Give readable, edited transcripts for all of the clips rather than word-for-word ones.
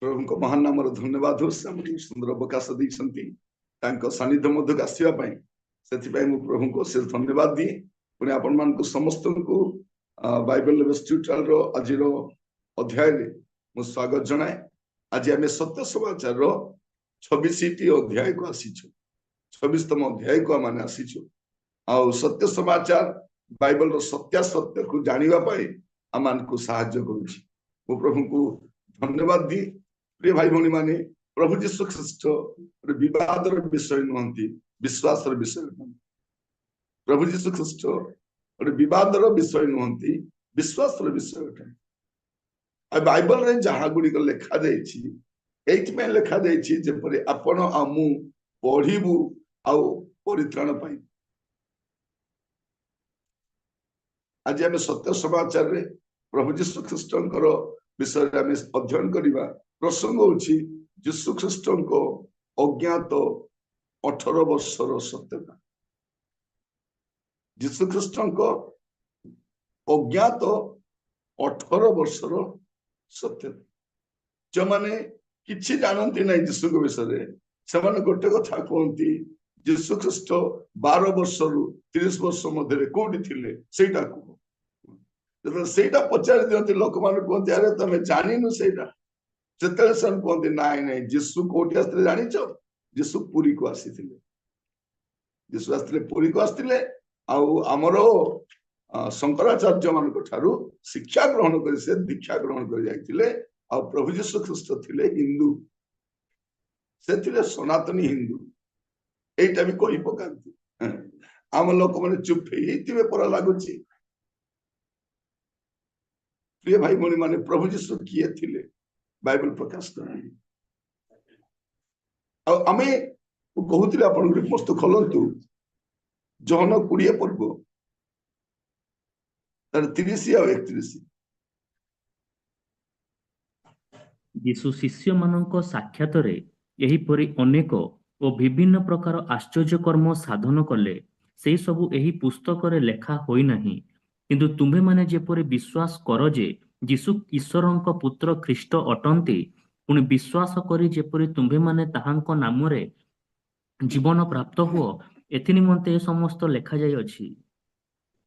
ପ୍ରଭୁଙ୍କ ମହାନ ନାମର ଧନ୍ୟବାଦ ହଉ। ସେ ଆମକୁ ସୁନ୍ଦର ଅବକାଶ ଦେଇଛନ୍ତି ତାଙ୍କ ସାନ୍ନିଧ୍ୟ ମଧ୍ୟକୁ ଆସିବା ପାଇଁ, ସେଥିପାଇଁ ମୁଁ ପ୍ରଭୁଙ୍କୁ ଅଶେଷ ଧନ୍ୟବାଦ ଦିଏ। ପୁଣି ଆପଣମାନଙ୍କୁ ସମସ୍ତଙ୍କୁ ବାଇବେଲ ର ଆଜିର ଅଧ୍ୟାୟରେ ମୁଁ ସ୍ୱାଗତ ଜଣାଏ। ଆଜି ଆମେ ସତ୍ୟ ସମାଚାରର 26ଟି ଅଧ୍ୟାୟକୁ ଆସିଛୁ, 26ତମ ଅଧ୍ୟାୟକୁ ଆମେ ଆସିଛୁ। ଆଉ ସତ୍ୟ ସମାଚାର ବାଇବେଲର ସତ୍ୟାସତ୍ୟକୁ ଜାଣିବା ପାଇଁ ଆମମାନଙ୍କୁ ସାହାଯ୍ୟ କରୁଛି। ମୁଁ ପ୍ରଭୁଙ୍କୁ ଧନ୍ୟବାଦ ଦିଏ। ପ୍ରିୟ ଭାଇ ଭଉଣୀ ମାନେ, ପ୍ରଭୁ ଯୀଶୁ ଖ୍ରୀଷ୍ଟ ବିବାଦର ବିଷୟ ନୁହନ୍ତି, ବିଶ୍ୱାସର ବିଷୟ ନୁହନ୍ତି। ପ୍ରଭୁ ଯୀଶୁ ଖ୍ରୀଷ୍ଟ ଗୋଟେ ବିବାଦର ବିଷୟ ନୁହନ୍ତି, ବିଶ୍ୱାସର ବିଷୟ ଅଟନ୍ତି। ଆଉ ବାଇବଲରେ ଯାହା ଗୁଡ଼ିକ ଲେଖାଯାଇଛି, ଏଇଥିପାଇଁ ଲେଖାଯାଇଛି ଯେପରି ଆପଣ ଆଉ ମୁଁ ପଢିବୁ ଆଉ ପରିତ୍ରାଣ ପାଇବୁ। ଆଜି ଆମେ ସତ୍ୟ ସମାଚାରରେ ପ୍ରଭୁ ଯୀଶୁ ଖ୍ରୀଷ୍ଟଙ୍କର ବିଷୟରେ ଆମେ ଅଧ୍ୟୟନ କରିବା। ପ୍ରସଙ୍ଗ ହଉଛି ଯୀଶୁ ଖ୍ରୀଷ୍ଟଙ୍କ ଅଜ୍ଞାତ 18 ବର୍ଷର ସତ୍ୟତା। ଯୀଶୁ ଖ୍ରୀଷ୍ଟଙ୍କ ଅଜ୍ଞାତ 18 ବର୍ଷର ସତ୍ୟତା। ଯେଉଁମାନେ କିଛି ଜାଣନ୍ତି ନାହିଁ ଯୀଶୁଙ୍କ ବିଷୟରେ, ସେମାନେ ଗୋଟେ କଥା କୁହନ୍ତି, ଯୀଶୁ ଖ୍ରୀଷ୍ଟ 12 ବର୍ଷରୁ 30 ବର୍ଷ ମଧ୍ୟରେ କୋଉଠି ଥିଲେ ସେଇଟା କୁହ। ଯେତେବେଳେ ସେଇଟା ପଚାରି ଦିଅନ୍ତି, ଲୋକମାନେ କୁହନ୍ତି, ଆରେ ତମେ ଜାଣିନୁ ସେଇଟା। ଯେତେବେଳେ ସେମାନେ କୁହନ୍ତି, ନାଇଁ ନାଇଁ, ଯୀଶୁ କୋଉଠି ଆସିଥିଲେ ଜାଣିଛ? ଯୀଶୁ ପୁରୀକୁ ଆସିଥିଲେ। ଯୀଶୁ ଆସିଥିଲେ, ପୁରୀକୁ ଆସିଥିଲେ, ଆଉ ଆମର ଶଙ୍କରାଚାର୍ଯ୍ୟ ମାନଙ୍କ ଠାରୁ ଶିକ୍ଷା ଗ୍ରହଣ କରି ସେ ଦୀକ୍ଷା ଗ୍ରହଣ କରି ଯାଇଥିଲେ। ଆଉ ପ୍ରଭୁ ଯୀଶୁ ଖ୍ରୀଷ୍ଟ ଥିଲେ ହିନ୍ଦୁ, ସେ ଥିଲେ ସନାତନୀ ହିନ୍ଦୁ। ଏଇଟା ବି କହି ପକାନ୍ତି। ଆମ ଲୋକମାନେ ଚୁପ୍ ହେଇଯାଇଥିବେ ପରା ଲାଗୁଛି। ପ୍ରିୟ ଭାଇ ଭଉଣୀ ମାନେ, ପ୍ରଭୁ ଯୀଶୁ କିଏ ଥିଲେ ବାଇବଲ ପ୍ରକାଶ କରନ୍ତି। ଆଉ ଆମେ କହୁଥିଲି, ଆପଣଙ୍କୁ ମସ୍ତ ଖୋଲନ୍ତୁ ଯୋହନ 20 ପର୍ବ, ତାର 30 ଆଉ 31। ଯୀଶୁ ଶିଷ୍ୟମାନଙ୍କ ସାକ୍ଷାତରେ ଏହିପରି ଅନେକ ଓ ବିଭିନ୍ନ ପ୍ରକାର ଆଶ୍ଚର୍ଯ୍ୟ କର୍ମ ସାଧନ କଲେ, ସେହି ସବୁ ଏହି ପୁସ୍ତକରେ ଲେଖା ହୋଇନାହିଁ। କିନ୍ତୁ ତୁମ୍ଭେମାନେ ଯେପରି ବିଶ୍ୱାସ କର ଯେ ଯୀଶୁ ଈଶ୍ୱରଙ୍କ ପୁତ୍ର ଖ୍ରୀଷ୍ଟ ଅଟନ୍ତି, ପୁଣି ବିଶ୍ୱାସ କରି ଯେପରି ତୁମ୍ଭେମାନେ ତାହାଙ୍କ ନାମରେ ଜୀବନ ପ୍ରାପ୍ତ ହୁଅ, ଏଥି ନିମନ୍ତେ ଏ ସମସ୍ତ ଲେଖାଯାଇଅଛି।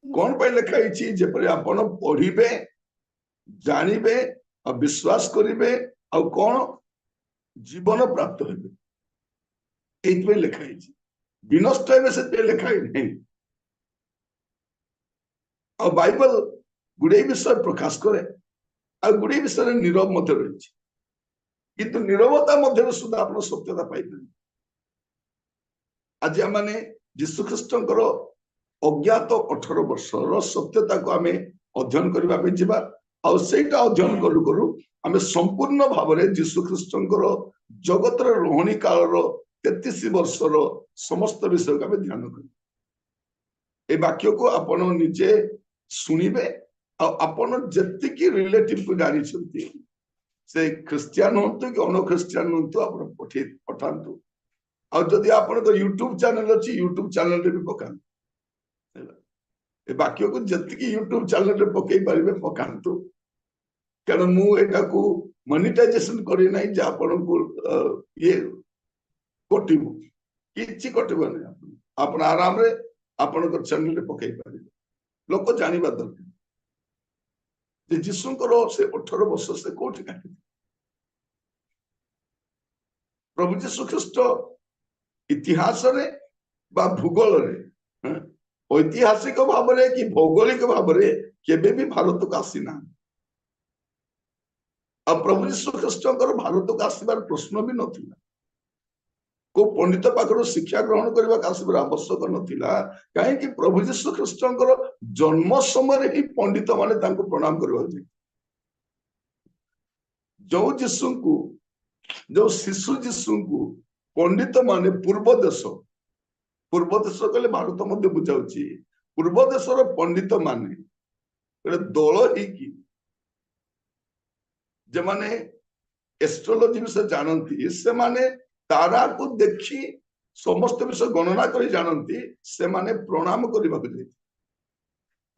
କଣ ପାଇଁ ଲେଖା ହେଇଛି? ଯେପରି ଆପଣ ପଢିବେ, ଜାଣିବେ ଆଉ ବିଶ୍ୱାସ କରିବେ, ଆଉ କଣ ଜୀବନ ପ୍ରାପ୍ତ ହେବେ, ଏଇଥିପାଇଁ ଲେଖା ହେଇଛି। ବିନଷ୍ଟ ହେବେ ସେଥିପାଇଁ ଲେଖା ହେଇନାହିଁ। ଆଉ ବାଇବଲ ଗୁଡିଏ ବିଷୟ ପ୍ରକାଶ କରେ, ଆଉ ଗୁଡିଏ ବିଷୟରେ ନୀରବ ମଧ୍ୟ ରହିଛି। କିନ୍ତୁ ନୀରବତା ମଧ୍ୟରେ ସୁଦ୍ଧା ଆପଣ ସତ୍ୟତା ପାଇପାରିବେ। ଆଜି ଆମେ ଯୀଶୁଖ୍ରୀଷ୍ଟଙ୍କର ଅଜ୍ଞାତ 18 ବର୍ଷର ସତ୍ୟତାକୁ ଆମେ ଅଧ୍ୟୟନ କରିବା ପାଇଁ ଯିବା। ଆଉ ସେଇଟା ଅଧ୍ୟୟନ କରୁ କରୁ ଆମେ ସମ୍ପୂର୍ଣ୍ଣ ଭାବରେ ଯୀଶୁଖ୍ରୀଷ୍ଟଙ୍କର ଜଗତର ରହଣୀ କାଳର 33 ବର୍ଷର ସମସ୍ତ ବିଷୟକୁ ଆମେ ଧ୍ୟାନ କରିବା। ଏ ବାକ୍ୟକୁ ଆପଣ ନିଜେ ଶୁଣିବେ, ଆଉ ଆପଣ ଯେତିକି ରିଲେଟିଭକୁ ଜାଣିଛନ୍ତି, ସେ ଖ୍ରୀଷ୍ଟିଆନ ହୁଅନ୍ତୁ କି ଅଣ ଖ୍ରୀଷ୍ଟିଆନ ହୁଅନ୍ତୁ, ଆପଣ ପଠାନ୍ତୁ। ଆଉ ଯଦି ଆପଣଙ୍କ ୟୁଟ୍ୟୁବ ଚ୍ୟାନେଲ ଅଛି, ୟୁଟ୍ୟୁବ ଚ୍ୟାନେଲରେ ବି ପକାନ୍ତୁ। ହେଲା, ଏ ବାକ୍ୟକୁ ଯେତିକି ୟୁଟ୍ୟୁବ ଚ୍ୟାନେଲରେ ପକେଇ ପାରିବେ ପକାନ୍ତୁ। କାରଣ ମୁଁ ଏଟାକୁ ମନିଟାଇଜେସନ କରିନାହିଁ ଯେ ଆପଣଙ୍କୁ ଇଏ କଟିବ, କିଛି କଟିବ ନାହିଁ। ଆପଣ ଆରାମରେ ଆପଣଙ୍କ ଚ୍ୟାନେଲରେ ପକେଇ ପାରିବେ। ଲୋକ ଜାଣିବା ଦରକାର ଯେ ଯୀଶୁଙ୍କର ସେ 18 ବର୍ଷ ସେ କୋଉଠି କାଟିଥିଲେ। ପ୍ରଭୁ ଯୀଶୁ ଖ୍ରୀଷ୍ଟ ଇତିହାସରେ ବା ଭୂଗୋଳରେ, ଐତିହାସିକ ଭାବରେ କି ଭୌଗୋଳିକ ଭାବରେ କେବେ ବି ଭାରତକୁ ଆସିନାହାନ୍ତି। ଆଉ ପ୍ରଭୁ ଯୀଶୁ ଖ୍ରୀଷ୍ଟଙ୍କର ଭାରତକୁ ଆସିବାର ପ୍ରଶ୍ନ ବି ନଥିଲା। କୋଉ ପଣ୍ଡିତ ପାଖରୁ ଶିକ୍ଷା ଗ୍ରହଣ କରିବାକୁ ଆସିବାର ଆବଶ୍ୟକ ନଥିଲା। କାହିଁକି? ପ୍ରଭୁ ଯୀଶୁ ଖ୍ରୀଷ୍ଟଙ୍କର ଜନ୍ମ ସମୟରେ ହିଁ ପଣ୍ଡିତ ମାନେ ତାଙ୍କୁ ପ୍ରଣାମ କରିବାକୁ ଯାଇଥିଲେ। ଯୋଉ ଯୀଶୁଙ୍କୁ, ଯୋଉ ଶିଶୁ ଯୀଶୁଙ୍କୁ ପଣ୍ଡିତ ମାନେ ପୂର୍ବ ଦେଶ, ପୂର୍ବ ଦେଶ କହିଲେ ଭାରତ ମଧ୍ୟ ବୁଝାଉଛି, ପୂର୍ବ ଦେଶର ପଣ୍ଡିତ ମାନେ ଗୋଟେ ଦଳ ହେଇକି, ଯେମାନେ ଏଷ୍ଟ୍ରୋଲୋଜି ବିଷୟ ଜାଣନ୍ତି, ସେମାନେ ତାରାକୁ ଦେଖି ସମସ୍ତ ବିଷୟ ଗଣନା କରି ଜାଣନ୍ତି, ସେମାନେ ପ୍ରଣାମ କରିବାକୁ ଯାଇଥିଲେ।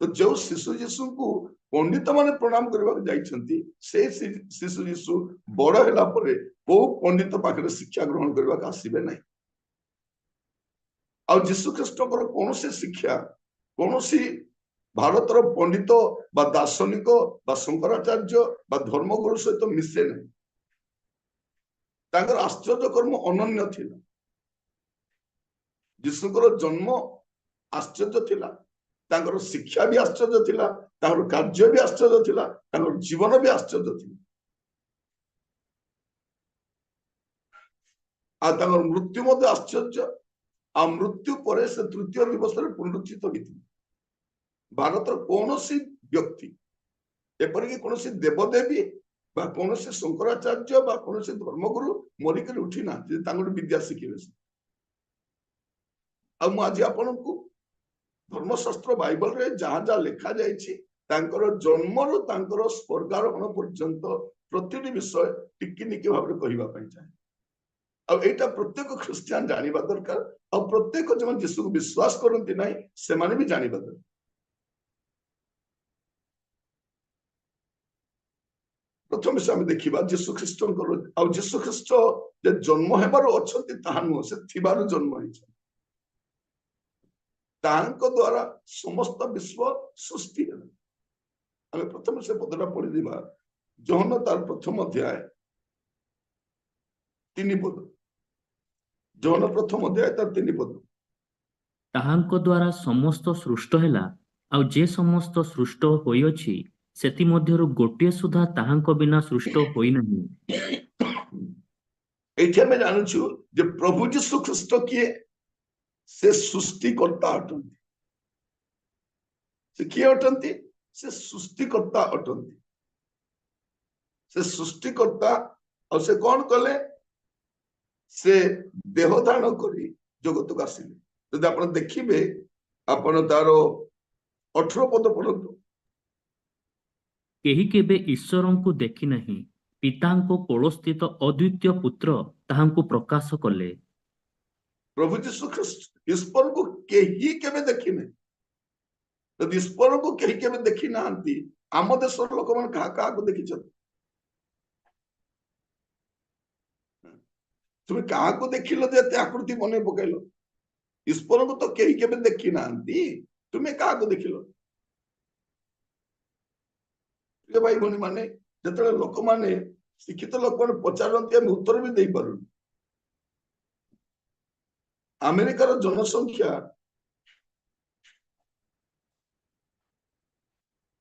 ତ ଯୋଉ ଶିଶୁ ଯୀଶୁଙ୍କୁ ପଣ୍ଡିତ ମାନେ ପ୍ରଣାମ କରିବାକୁ ଯାଇଛନ୍ତି, ସେ ଶିଶୁ ଯୀଶୁ ବଡ ହେଲା ପରେ କୋଉ ପଣ୍ଡିତ ପାଖରେ ଶିକ୍ଷା ଗ୍ରହଣ କରିବାକୁ ଆସିବେ ନାହିଁ। ଆଉ ଯୀଶୁ ଖ୍ରୀଷ୍ଟଙ୍କର କୌଣସି ଶିକ୍ଷା କୌଣସି ଭାରତର ପଣ୍ଡିତ ବା ଦାର୍ଶନିକ ବା ଶଙ୍କରାଚାର୍ଯ୍ୟ ବା ଧର୍ମଗୁରୁ ସହିତ ମିଶେ ନାହିଁ। ତାଙ୍କର ଆଶ୍ଚର୍ଯ୍ୟ କର୍ମ ଅନନ୍ୟ ଥିଲା। ଯୀଶୁଙ୍କର ଜନ୍ମ ଆଶ୍ଚର୍ଯ୍ୟ ଥିଲା, ତାଙ୍କର ଶିକ୍ଷା ବି ଆଶ୍ଚର୍ଯ୍ୟ ଥିଲା, ତାଙ୍କର କାର୍ଯ୍ୟ ବି ଆଶ୍ଚର୍ଯ୍ୟ ଥିଲା, ତାଙ୍କର ଜୀବନ ବି ଆଶ୍ଚର୍ଯ୍ୟ ଥିଲା, ଆଉ ତାଙ୍କର ମୃତ୍ୟୁ ମଧ୍ୟ ଆଶ୍ଚର୍ଯ୍ୟ। ଆଉ ମୃତ୍ୟୁ ପରେ ସେ ତୃତୀୟ ଦିବସରେ ପୁନରୁତ୍ଥିତ ହୋଇଥିଲେ। ଭାରତର କୌଣସି ବ୍ୟକ୍ତି, ଏପରିକି କୌଣସି ଦେବଦେବୀ ବା କୌଣସି ଶଙ୍କରାଚାର୍ଯ୍ୟ ବା କୌଣସି ଧର୍ମଗୁରୁ ମରିକରି ଉଠି ନାହାନ୍ତି ତାଙ୍କଠୁ ବିଦ୍ୟା ଶିଖିବେ ସେ। ଆଉ ମୁଁ ଆଜି ଆପଣଙ୍କୁ ଧର୍ମଶାସ୍ତ୍ର ବାଇବଲରେ ଯାହା ଯାହା ଲେଖା ଯାଇଛି, ତାଙ୍କର ଜନ୍ମରୁ ତାଙ୍କର ସ୍ୱର୍ଗାରୋହଣ ପର୍ଯ୍ୟନ୍ତ ପ୍ରତିଟି ବିଷୟ ଟିକି ନିକି ଭାବରେ କହିବା ପାଇଁ ଚାହେଁ। ଆଉ ଏଇଟା ପ୍ରତ୍ୟେକ ଖ୍ରୀଷ୍ଟିଆନ ଜାଣିବା ଦରକାର, ଆଉ ପ୍ରତ୍ୟେକ ଯେଉଁମାନେ ଯୀଶୁକୁ ବିଶ୍ୱାସ କରନ୍ତି ନାହିଁ ସେମାନେ ବି ଜାଣିବା ଦରକାର। ପ୍ରଥମେ ସେ ଆମେ ଦେଖିବା ଯୀଶୁ ଖ୍ରୀଷ୍ଟଙ୍କର, ଆଉ ଯୀଶୁ ଖ୍ରୀଷ୍ଟ ଯେ ଜନ୍ମ ହେବାରୁ ଅଛନ୍ତି ତାହା ନୁହଁ, ସେ ଥିବାରୁ ଜନ୍ମ ହେଇଛନ୍ତି। ତାହାଙ୍କ ଦ୍ଵାରା ସମସ୍ତ ବିଶ୍ୱ ସୃଷ୍ଟି ହେଲା। ଆମେ ପ୍ରଥମେ ସେ ପଦଟା ପଢିଦେବା, ଯୋହନ ତାର ପ୍ରଥମ ଅଧ୍ୟାୟ 3 ପଦ। ଯୋହନ ପ୍ରଥମ ଅଧ୍ୟାୟ ତାର 3 ପଦ। ତାହାଙ୍କ ଦ୍ଵାରା ସମସ୍ତ ସୃଷ୍ଟ ହେଲା, ଆଉ ଯେ ସମସ୍ତ ସୃଷ୍ଟ ହୋଇଅଛି ସେଥିମଧ୍ୟରୁ ଗୋଟିଏ ସୁଦ୍ଧା ତାହାଙ୍କ ବିନା ସୃଷ୍ଟ ହୋଇନାହିଁ। ଏଇଠି ଆମେ ଜାଣୁଛୁ ଯେ ପ୍ରଭୁ ଯୀଶୁ ଖ୍ରୀଷ୍ଟ କିଏ? ସେ ସୃଷ୍ଟିକର୍ତ୍ତା ଅଟନ୍ତି। ସେ କିଏ ଅଟନ୍ତି? ସେ ସୃଷ୍ଟିକର୍ତ୍ତା ଅଟନ୍ତି। ସେ ସୃଷ୍ଟିକର୍ତ୍ତା। ଆଉ ସେ କଣ କଲେ? ସେ ଦେହ ଧାରଣ କରି ଜଗତକୁ ଆସିଲେ। ଯଦି ଆପଣ ଦେଖିବେ, ଆପଣ ତାର 18 ପଦ ପଢନ୍ତୁ। କେହି କେବେ ଈଶ୍ୱରଙ୍କୁ ଦେଖି ନାହିଁ, ପିତାଙ୍କ କୋଳସ୍ଥିତ ଅଦ୍ୱିତୀୟ ପୁତ୍ର ତାହାଙ୍କୁ ପ୍ରକାଶ କଲେ। ପ୍ରଭୁ ଯୀଶୁ ଖ୍ରୀଷ୍ଟ ଈଶ୍ୱରଙ୍କୁ କେହି କେବେ ଦେଖିନାହିଁ। ଯଦି ଈଶ୍ୱରଙ୍କୁ କେହି କେବେ ଦେଖି ନାହାନ୍ତି, ଆମ ଦେଶର ଲୋକମାନେ କାହା କାହାକୁ ଦେଖିଛନ୍ତି? ତୁମେ କାହାକୁ ଦେଖିଲ ଯେ ଏତେ ଆକୃତି ମନେ ପକେଇଲ? ଈଶ୍ୱରଙ୍କୁ ତ କେହି କେବେ ଦେଖି ନାହାନ୍ତି, ତୁମେ କାହାକୁ ଦେଖିଲ? ପ୍ରିୟ ଭାଇ ଭଉଣୀ ମାନେ, ଯେତେବେଳେ ଲୋକମାନେ, ଶିକ୍ଷିତ ଲୋକମାନେ ପଚାରନ୍ତି, ଆମେ ଉତ୍ତର ବି ଦେଇପାରୁନୁ। ଆମେରିକାର ଜନସଂଖ୍ୟା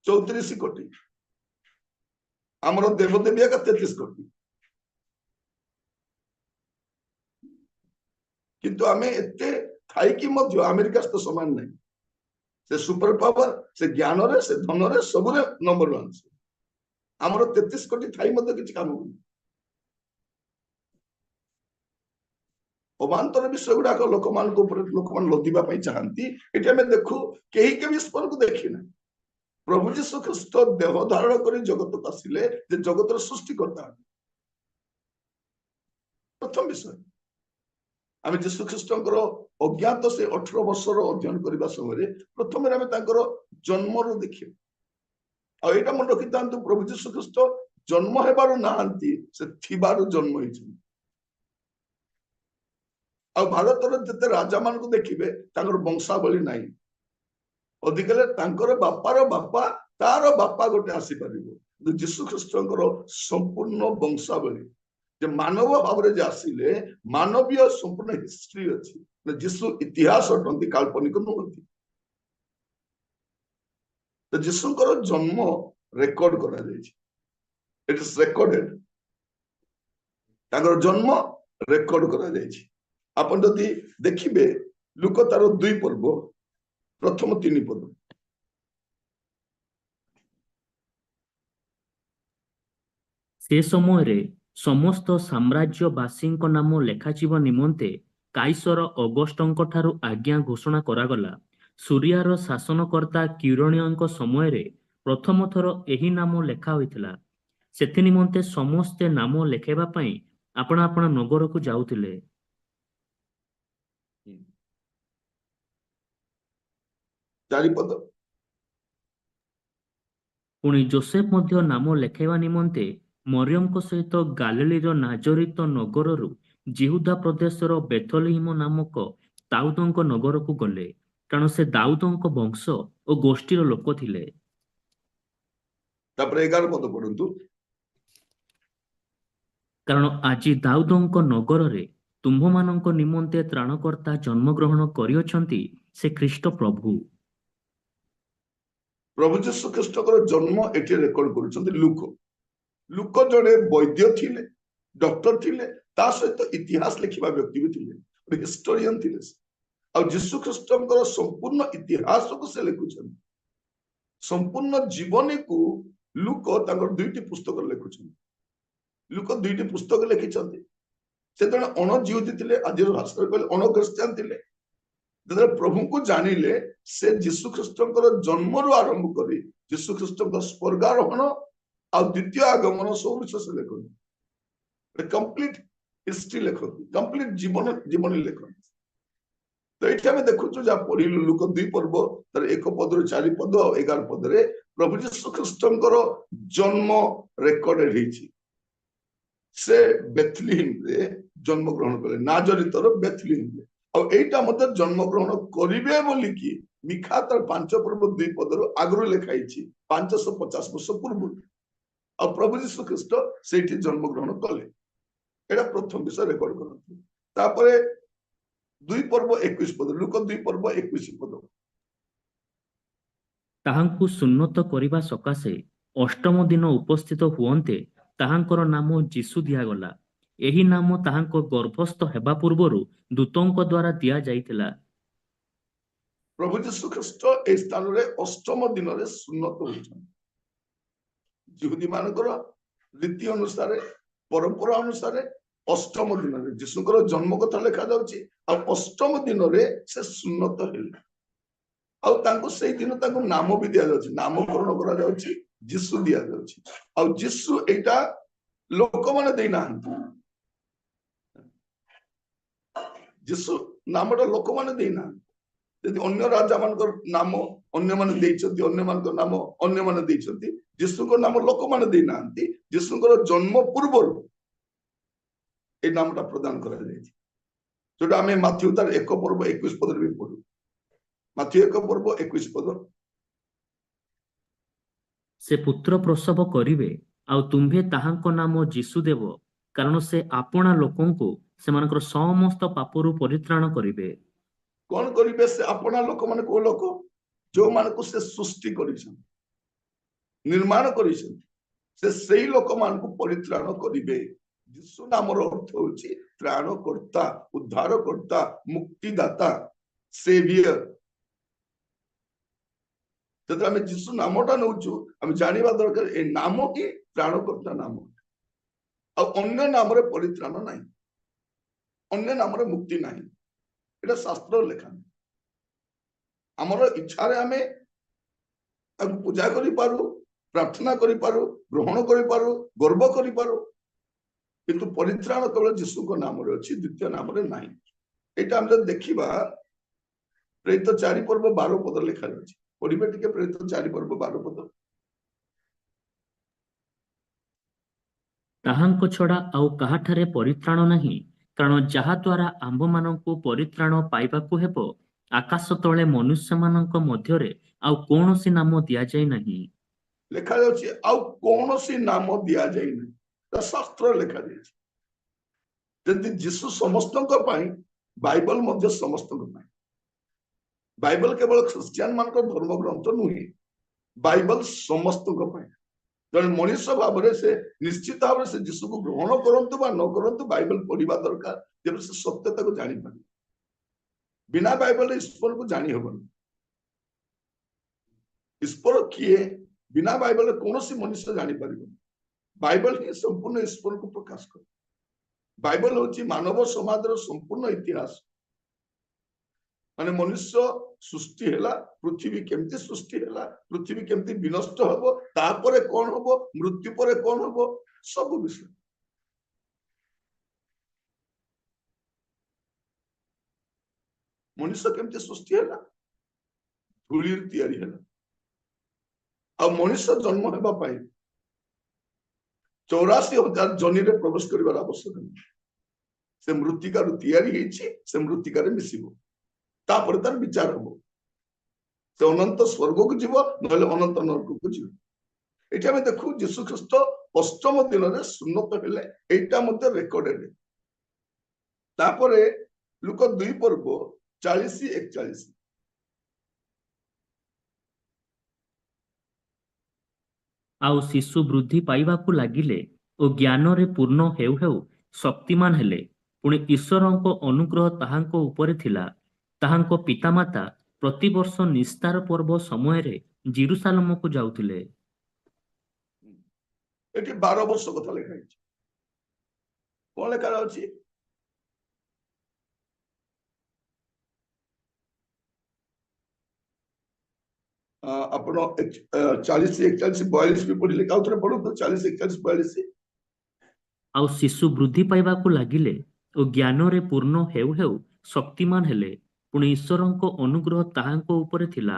34 କୋଟି, ଆମର ଦେବଦେବୀ ଏକା 33 କୋଟି, କିନ୍ତୁ ଆମେ ଏତେ ଥାଇକି ମଧ୍ୟ ଆମେରିକା ସହିତ ସମାନ ନାହିଁ। ସେ ସୁପର ପାୱାର, ସେ ଜ୍ଞାନରେ, ସେ ଧନରେ, ସବୁରେ ନମ୍ବର 1। ଆମର 33 କୋଟି ଥାଇ ମଧ୍ୟ କିଛି କାମ କରୁନି। ଅବାନ୍ତର ବିଷୟ ଗୁଡାକ ଲୋକମାନଙ୍କ ଉପରେ ଲୋକମାନେ ଲଦିବା ପାଇଁ ଚାହାନ୍ତି। ଏଠି ଆମେ ଦେଖୁ କେହି କେବେ ଈଶ୍ୱରକୁ ଦେଖିନାହିଁ। ପ୍ରଭୁ ଯୀଶୁ ଖ୍ରୀଷ୍ଟ ଦେହ ଧାରଣ କରି ଜଗତକୁ ଆସିଲେ ଯେ ଜଗତର ସୃଷ୍ଟିକର୍ତ୍ତା। ପ୍ରଥମ ବିଷୟ, ଆମେ ଯୀଶୁ ଖ୍ରୀଷ୍ଟଙ୍କର ଅଜ୍ଞାତ ସେ 18 ବର୍ଷର ଅଧ୍ୟୟନ କରିବା ସମୟରେ ପ୍ରଥମରେ ଆମେ ତାଙ୍କର ଜନ୍ମରୁ ଦେଖିବା। ଆଉ ଏଇଟା ମନେ ରଖିଥାନ୍ତୁ, ପ୍ରଭୁ ଯୀଶୁ ଖ୍ରୀଷ୍ଟ ଜନ୍ମ ହେବାରୁ ନାହାନ୍ତି, ସେ ଥିବାରୁ ଜନ୍ମ ହେଇଛନ୍ତି। ଆଉ ଭାରତର ଯେତେ ରାଜା ମାନଙ୍କୁ ଦେଖିବେ ତାଙ୍କର ବଂଶାବଳୀ ନାହିଁ, ଅଧିକ ହେଲେ ତାଙ୍କର ବାପାର ବାପା ତାର ବାପା ଗୋଟେ ଆସିପାରିବ। କିନ୍ତୁ ଯୀଶୁ ଖ୍ରୀଷ୍ଟଙ୍କର ସମ୍ପୂର୍ଣ୍ଣ ବଂଶାବଳୀ, ଯେ ମାନବ ଭାବରେ ଯେ ଆସିଲେ, ମାନବୀୟ ସମ୍ପୂର୍ଣ୍ଣ ହିଷ୍ଟ୍ରି ଅଛି। ଯୀଶୁ ଇତିହାସ ଅଟନ୍ତି, କାଳ୍ପନିକ ନୁହନ୍ତି। ତ ଯୀଶୁଙ୍କର ଜନ୍ମ ରେକର୍ଡ କରାଯାଇଛି, ଇଟ is recorded. ତାଙ୍କର ଜନ୍ମ ରେକର୍ଡ କରାଯାଇଛି। ଆପଣ ଯଦି ଦେଖିବେ ଲୂକ ତାର 2 ପର୍ବ ପ୍ରଥମ 3 ପଦ। ସେ ସମୟରେ ସମସ୍ତ ସାମ୍ରାଜ୍ୟବାସୀଙ୍କ ନାମ ଲେଖାଯିବା ନିମନ୍ତେ କାଇସର ଅଗଷ୍ଟଙ୍କ ଠାରୁ ଆଜ୍ଞା ଘୋଷଣା କରାଗଲା। ସୁରିଆର ଶାସନକର୍ତ୍ତା କ୍ୟୁରଣିୟଙ୍କ ସମୟରେ ପ୍ରଥମ ଥର ଏହି ନାମ ଲେଖା ହୋଇଥିଲା। ସେଥି ନିମନ୍ତେ ସମସ୍ତେ ନାମ ଲେଖାଇବା ପାଇଁ ଆପଣା ଆପଣା ନଗରକୁ ଯାଉଥିଲେ। 4 ପଦ। ପୁଣି ଯୋସେଫ ମଧ୍ୟ ନାମ ଲେଖାଇବା ନିମନ୍ତେ ମରିୟମଙ୍କ ସହିତ ଗାଲିଲୀର ନାଜରିତ ନଗରରୁ ଯିହୁଦା ପ୍ରଦେଶର ବେଥଲିହିମ ନାମକ ଦାଉଦଙ୍କ ନଗରକୁ ଗଲେ, କାରଣ ସେ ଦାଉଦଙ୍କ ବଂଶ ଓ ଗୋଷ୍ଠୀର ଲୋକ ଥିଲେ। ତାପରେ 11 ପଦ ପଢନ୍ତୁ। କାରଣ ଆଜି ଦାଉଦଙ୍କ ନଗରରେ ତୁମ୍ଭମାନଙ୍କ ନିମନ୍ତେ ତ୍ରାଣକର୍ତ୍ତା ଜନ୍ମଗ୍ରହଣ କରିଅଛନ୍ତି, ସେ ଖ୍ରୀଷ୍ଟ ପ୍ରଭୁ। ପ୍ରଭୁ ଯୀଶୁ ଖ୍ରୀଷ୍ଟଙ୍କର ଜନ୍ମ ଏଠି ରେକର୍ଡ କରୁଛନ୍ତି ଲୁକ। ଲୁକ ଜଣେ ବୈଦ୍ୟ ଥିଲେ, ଡକ୍ଟର ଥିଲେ, ତା ସହିତ ଇତିହାସ ଲେଖିବା ବ୍ୟକ୍ତି ବି ଥିଲେ, ଗୋଟେ ହିଷ୍ଟୋରିଆନ ଥିଲେ ସେ। ଆଉ ଯୀଶୁ ଖ୍ରୀଷ୍ଟଙ୍କର ସମ୍ପୂର୍ଣ୍ଣ ଇତିହାସକୁ ସେ ଲେଖୁଛନ୍ତି, ସମ୍ପୂର୍ଣ୍ଣ ଜୀବନୀକୁ ଲୁକ ତାଙ୍କର ଦୁଇଟି ପୁସ୍ତକ ଲେଖୁଛନ୍ତି। ଲୁକ ଦୁଇଟି ପୁସ୍ତକ ଲେଖିଛନ୍ତି। ସେ ଜଣେ ଅଣଜିହୁଦୀ ଥିଲେ, ଆଜିର ଭାଷାରେ କହିଲେ ଅଣ ଖ୍ରୀଷ୍ଟିଆନ ଥିଲେ। ଯେତେବେଳେ ପ୍ରଭୁଙ୍କୁ ଜାଣିଲେ, ସେ ଯୀଶୁ ଖ୍ରୀଷ୍ଟଙ୍କର ଜନ୍ମରୁ ଆରମ୍ଭ କରି ଯୀଶୁ ଖ୍ରୀଷ୍ଟଙ୍କ ସ୍ୱର୍ଗାରୋହଣ ଆଉ ଦ୍ୱିତୀୟ ଆଗମନ ସବୁ ବିଷୟ ସେ ଲେଖନ୍ତି। କମ୍ପ୍ଲିଟ ହିଷ୍ଟ୍ରି ଲେଖନ୍ତି, କମ୍ପ୍ଲିଟ ଜୀବନୀ ଲେଖନ୍ତି। ତ ଏଇଠି ଆମେ ଦେଖୁଛୁ, ଯାହା ପଢିଲୁ ଲୁକ 2 ପର୍ବ ତାର 1 ପଦରୁ 4 ପଦ ଆଉ 11 ପଦରେ ପ୍ରଭୁ ଯୀଶୁ ଖ୍ରୀଷ୍ଟଙ୍କର ଜନ୍ମ ରେକର୍ଡ ହେଇଛି। ସେ ବେଥଲିହିମରେ ଜନ୍ମଗ୍ରହଣ କଲେ, ନାଜରିତର ବେଥଲିହିମରେ। ଆଉ ଏଇଟା ମଧ୍ୟ ଜନ୍ମଗ୍ରହଣ କରିବେ ବୋଲିକି ମିଖା ତାର 5 ପର୍ବ 2 ପଦରୁ ଆଗରୁ ଲେଖା ହେଇଛି, 550 ବର୍ଷ ପୂର୍ବରୁ। ଆଉ ପ୍ରଭୁ ଯୀଶୁ ଖ୍ରୀଷ୍ଟ ସେଇଠି ଜନ୍ମଗ୍ରହଣ କଲେ। ଏଇଟା ପ୍ରଥମ ବିଷୟ ରେକର୍ଡ କରନ୍ତି। ତାପରେ 2 ପର୍ବ 21 ପଦ, ଲୁକ 2 ପର୍ବ 21 ପଦ। ତାହାଙ୍କୁ ସୁନ୍ନତ କରିବା ସକାଶେ ଅଷ୍ଟମ ଦିନ ଉପସ୍ଥିତ ହୁଅନ୍ତେ ତାହାଙ୍କର ନାମ ଯୀଶୁ ଦିଆଗଲା। ଏହି ନାମ ତାହାଙ୍କ ଗର୍ଭସ୍ଥ ହେବା ପୂର୍ବରୁ ଦୂତଙ୍କ ଦ୍ୱାରା ଦିଆଯାଇଥିଲା। ପ୍ରଭୁ ଯୀଶୁ ଖ୍ରୀଷ୍ଟ ଏହି ସ୍ଥାନରେ ଅଷ୍ଟମ ଦିନରେ ସୁନ୍ନତ ହୋଇଛନ୍ତି। ଯିହୁଦୀ ମାନଙ୍କର ରୀତି ଅନୁସାରେ, ପରମ୍ପରା ଅନୁସାରେ ଅଷ୍ଟମ ଦିନରେ ଯୀଶୁଙ୍କର ଜନ୍ମ କଥା ଲେଖାଯାଉଛି। ଆଉ ଅଷ୍ଟମ ଦିନରେ ସେ ସୁନ୍ନତ ହେଲେ। ଆଉ ତାଙ୍କୁ ସେଇ ଦିନ ତାଙ୍କୁ ନାମ ବି ଦିଆଯାଉଛି, ନାମକରଣ କରାଯାଉଛି, ଯୀଶୁ ଦିଆଯାଉଛି। ଆଉ ଯୀଶୁ ଏଇଟା ଲୋକମାନେ ଦେଇନାହାନ୍ତି, ଯୀଶୁ ନାମଟା ଲୋକମାନେ ଦେଇନାହାନ୍ତି। ଯଦି ଅନ୍ୟ ରାଜା ମାନଙ୍କର ନାମ ଅନ୍ୟମାନେ ଦେଇଛନ୍ତି, ଅନ୍ୟମାନଙ୍କ ନାମ ଅନ୍ୟମାନେ ଦେଇଛନ୍ତି, ଯୀଶୁଙ୍କ ନାମ ଲୋକମାନେ ଦେଇନାହାନ୍ତି। ଯୀଶୁଙ୍କର ଜନ୍ମ ପୂର୍ବରୁ ଏଇ ନାମଟା ପ୍ରଦାନ କରାଯାଇଛି, ଯୋଉଟା ଆମେ ମାଥିଉ ତାର 1 ପର୍ବ 21 ପଦରେ ବି ପଢୁ। ମାଥିଉ 1 ପର୍ବ 21 ପଦ। ସେ ପୁତ୍ର ପ୍ରସବ କରିବେ, ଆଉ ତୁମ୍ଭେ ତାହାଙ୍କ ନାମ ଯୀଶୁ ଦେବ, କାରଣ ସେ ଆପଣା ଲୋକଙ୍କୁ ସେମାନଙ୍କର ସମସ୍ତ ପାପରୁ ପରିତ୍ରାଣ କରିବେ। କଣ କରିବେ ସେ ଆପଣା ଲୋକମାନେ? କୋଉ ଲୋକ? ଯୋଉମାନଙ୍କୁ ସେ ସୃଷ୍ଟି କରିଛନ୍ତି, ନିର୍ମାଣ କରିଛନ୍ତି, ସେ ସେଇ ଲୋକମାନଙ୍କୁ ପରିତ୍ରାଣ କରିବେ। ଯୀଶୁ ନାମର ଅର୍ଥ ହଉଛି ତ୍ରାଣକର୍ତ୍ତା, ଉଦ୍ଧାରକର୍ତ୍ତା, ମୁକ୍ତିଦାତା, ସେଭିୟର। ଯେତେବେଳେ ଆମେ ଯୀଶୁ ନାମଟା ନଉଛୁ, ଆମେ ଜାଣିବା ଦରକାର ଏ ନାମ ହିଁ ତ୍ରାଣକର୍ତ୍ତା ନାମ। ଆଉ ଅନ୍ୟ ନାମରେ ପରିତ୍ରାଣ ନାହିଁ, ଅନ୍ୟ ନାମରେ ମୁକ୍ତି ନାହିଁ। ଏଇଟା ଶାସ୍ତ୍ର ଲେଖା। ଆମର ଇଚ୍ଛାରେ ଆମେ ତାକୁ ପୂଜା କରିପାରୁ, ପ୍ରାର୍ଥନା କରିପାରୁ, ଗ୍ରହଣ କରିପାରୁ, ଗର୍ବ କରିପାରୁ, କିନ୍ତୁ ପରିତ୍ରାଣ କେବଳ ଯୀଶୁଙ୍କ ନାମରେ ଅଛି, ଦ୍ୱିତୀୟ ନାମରେ ନାହିଁ। ଏଇଟା ଆମେ ଯଦି ଦେଖିବା ପ୍ରେରିତ 4 ପର୍ବ 12 ପଦ ଲେଖାଯାଉଛି। ପଢିବେ ଟିକେ ପ୍ରେରିତ 4 ପର୍ବ 12 ପଦ। ତାହାଙ୍କ ଛଡା ଆଉ କାହାଠାରେ ପରିତ୍ରାଣ ନାହିଁ, କାରଣ ଯାହା ଦ୍ୱାରା ଆମ୍ଭମାନଙ୍କୁ ପରିତ୍ରାଣ ପାଇବାକୁ ହେବ, ଆକାଶ ତଳେ ମନୁଷ୍ୟମାନଙ୍କ ମଧ୍ୟରେ ଆଉ କୌଣସି ନାମ ଦିଆଯାଇ ନାହିଁ। ଲେଖାଯାଉଛି ଆଉ କୌଣସି ନାମ ଦିଆଯାଇ ନାହିଁ, ତା ଶାସ୍ତ୍ରରେ ଲେଖାଯାଇଛି। ଯେମିତି ଯୀଶୁ ସମସ୍ତଙ୍କ ପାଇଁ, ବାଇବଲ ମଧ୍ୟ ସମସ୍ତଙ୍କ ପାଇଁ। ବାଇବଲ କେବଳ ଖ୍ରୀଷ୍ଟିଆନ ମାନଙ୍କ ଧର୍ମଗ୍ରନ୍ଥ ନୁହେଁ, ବାଇବଲ ସମସ୍ତଙ୍କ ପାଇଁ। ଜଣେ ମଣିଷ ଭାବରେ ସେ ନିଶ୍ଚିତ ଭାବରେ ସେ ଯୀଶୁକୁ ଗ୍ରହଣ କରନ୍ତୁ ବା ନ କରନ୍ତୁ, ବାଇବଲ ପଢିବା ଦରକାର, ଯେବେ ସେ ସତ୍ୟତାକୁ ଜାଣିପାରିବେ। ବିନା ବାଇବଲରେ ଈଶ୍ୱରକୁ ଜାଣି ହବନି। ଈଶ୍ୱର କିଏ ବିନା ବାଇବଲରେ କୌଣସି ମନୁଷ୍ୟ ଜାଣିପାରିବନି। ବାଇବଲ ହିଁ ସମ୍ପୂର୍ଣ୍ଣ ଈଶ୍ୱରକୁ ପ୍ରକାଶ କରେ। ବାଇବଲ ହଉଛି ମାନବ ସମାଜର ସମ୍ପୂର୍ଣ୍ଣ ଇତିହାସ। ମାନେ ମନୁଷ୍ୟ ସୃଷ୍ଟି ହେଲା, ପୃଥିବୀ କେମିତି ସୃଷ୍ଟି ହେଲା, ପୃଥିବୀ କେମିତି ବିନଷ୍ଟ ହବ, ତାପରେ କଣ ହବ, ମୃତ୍ୟୁ ପରେ କଣ ହବ, ସବୁ ବିଷୟ। ମଣିଷ କେମିତି ସୃଷ୍ଟି ହେଲା? ଧୂଳିରୁ ତିଆରି ହେଲା। ଆଉ ମଣିଷ ଜନ୍ମ ହେବା ପାଇଁ 84,000 ଯୋନିରେ ପ୍ରବେଶ କରିବାର ଆବଶ୍ୟକ ନାହିଁ। ସେ ମୃତ୍ତିକାରୁ ତିଆରି ହେଇଛି, ସେ ମୃତ୍ତିକାରେ ମିଶିବ, ତାପରେ ତାର ବିଚାର ହବ। ସେ ଅନନ୍ତ ସ୍ୱର୍ଗକୁ ଯିବ, ନହେଲେ ଅନନ୍ତ ନରକକୁ ଯିବ। ଏଠି ଆମେ ଦେଖୁ ଯୀଶୁ ଖ୍ରୀଷ୍ଟ ଅଷ୍ଟମ ଦିନରେ ସୁନ୍ନତ ହେଲେ, ଏଇଟା ମଧ୍ୟ ରେକର୍ଡେଡ। ତାପରେ ଲୂକ 2 ପର୍ବ 40-41। ଆଉ ଶିଶୁ ବୃଦ୍ଧି ପାଇବାକୁ ଲାଗିଲେ ଓ ଜ୍ଞାନରେ ପୂର୍ଣ୍ଣ ହେଉ ହେଉ ଶକ୍ତିମାନ ହେଲେ। ପୁଣି ଈଶ୍ୱରଙ୍କ ଅନୁଗ୍ରହ ତାହାଙ୍କ ଉପରେ ଥିଲା। ତାହାଙ୍କ ପିତାମାତା ପ୍ରତିବର୍ଷ ନିସ୍ତାର ପର୍ବ ସମୟରେ ଯିରୂଶାଲମକୁ ଯାଉଥିଲେ। ଏଠି 12 ବର୍ଷ କଥା ଲେଖା ହେଇଛି। କଣ ଲେଖା ଅଛି? ଆପଣ 40 41 42 ବି ପଢିଲେ, ଆଉ ଥରେ ପଢନ୍ତୁ 40 41 42। ଆଉ ଶିଶୁ ବୃଦ୍ଧି ପାଇବାକୁ ଲାଗିଲେ ଓ ଜ୍ଞାନରେ ପୂର୍ଣ୍ଣ ହେଉ ହେଉ ଶକ୍ତିମାନ ହେଲେ। ପୁଣି ଈଶ୍ୱରଙ୍କ ଅନୁଗ୍ରହ ତାହାଙ୍କ ଉପରେ ଥିଲା।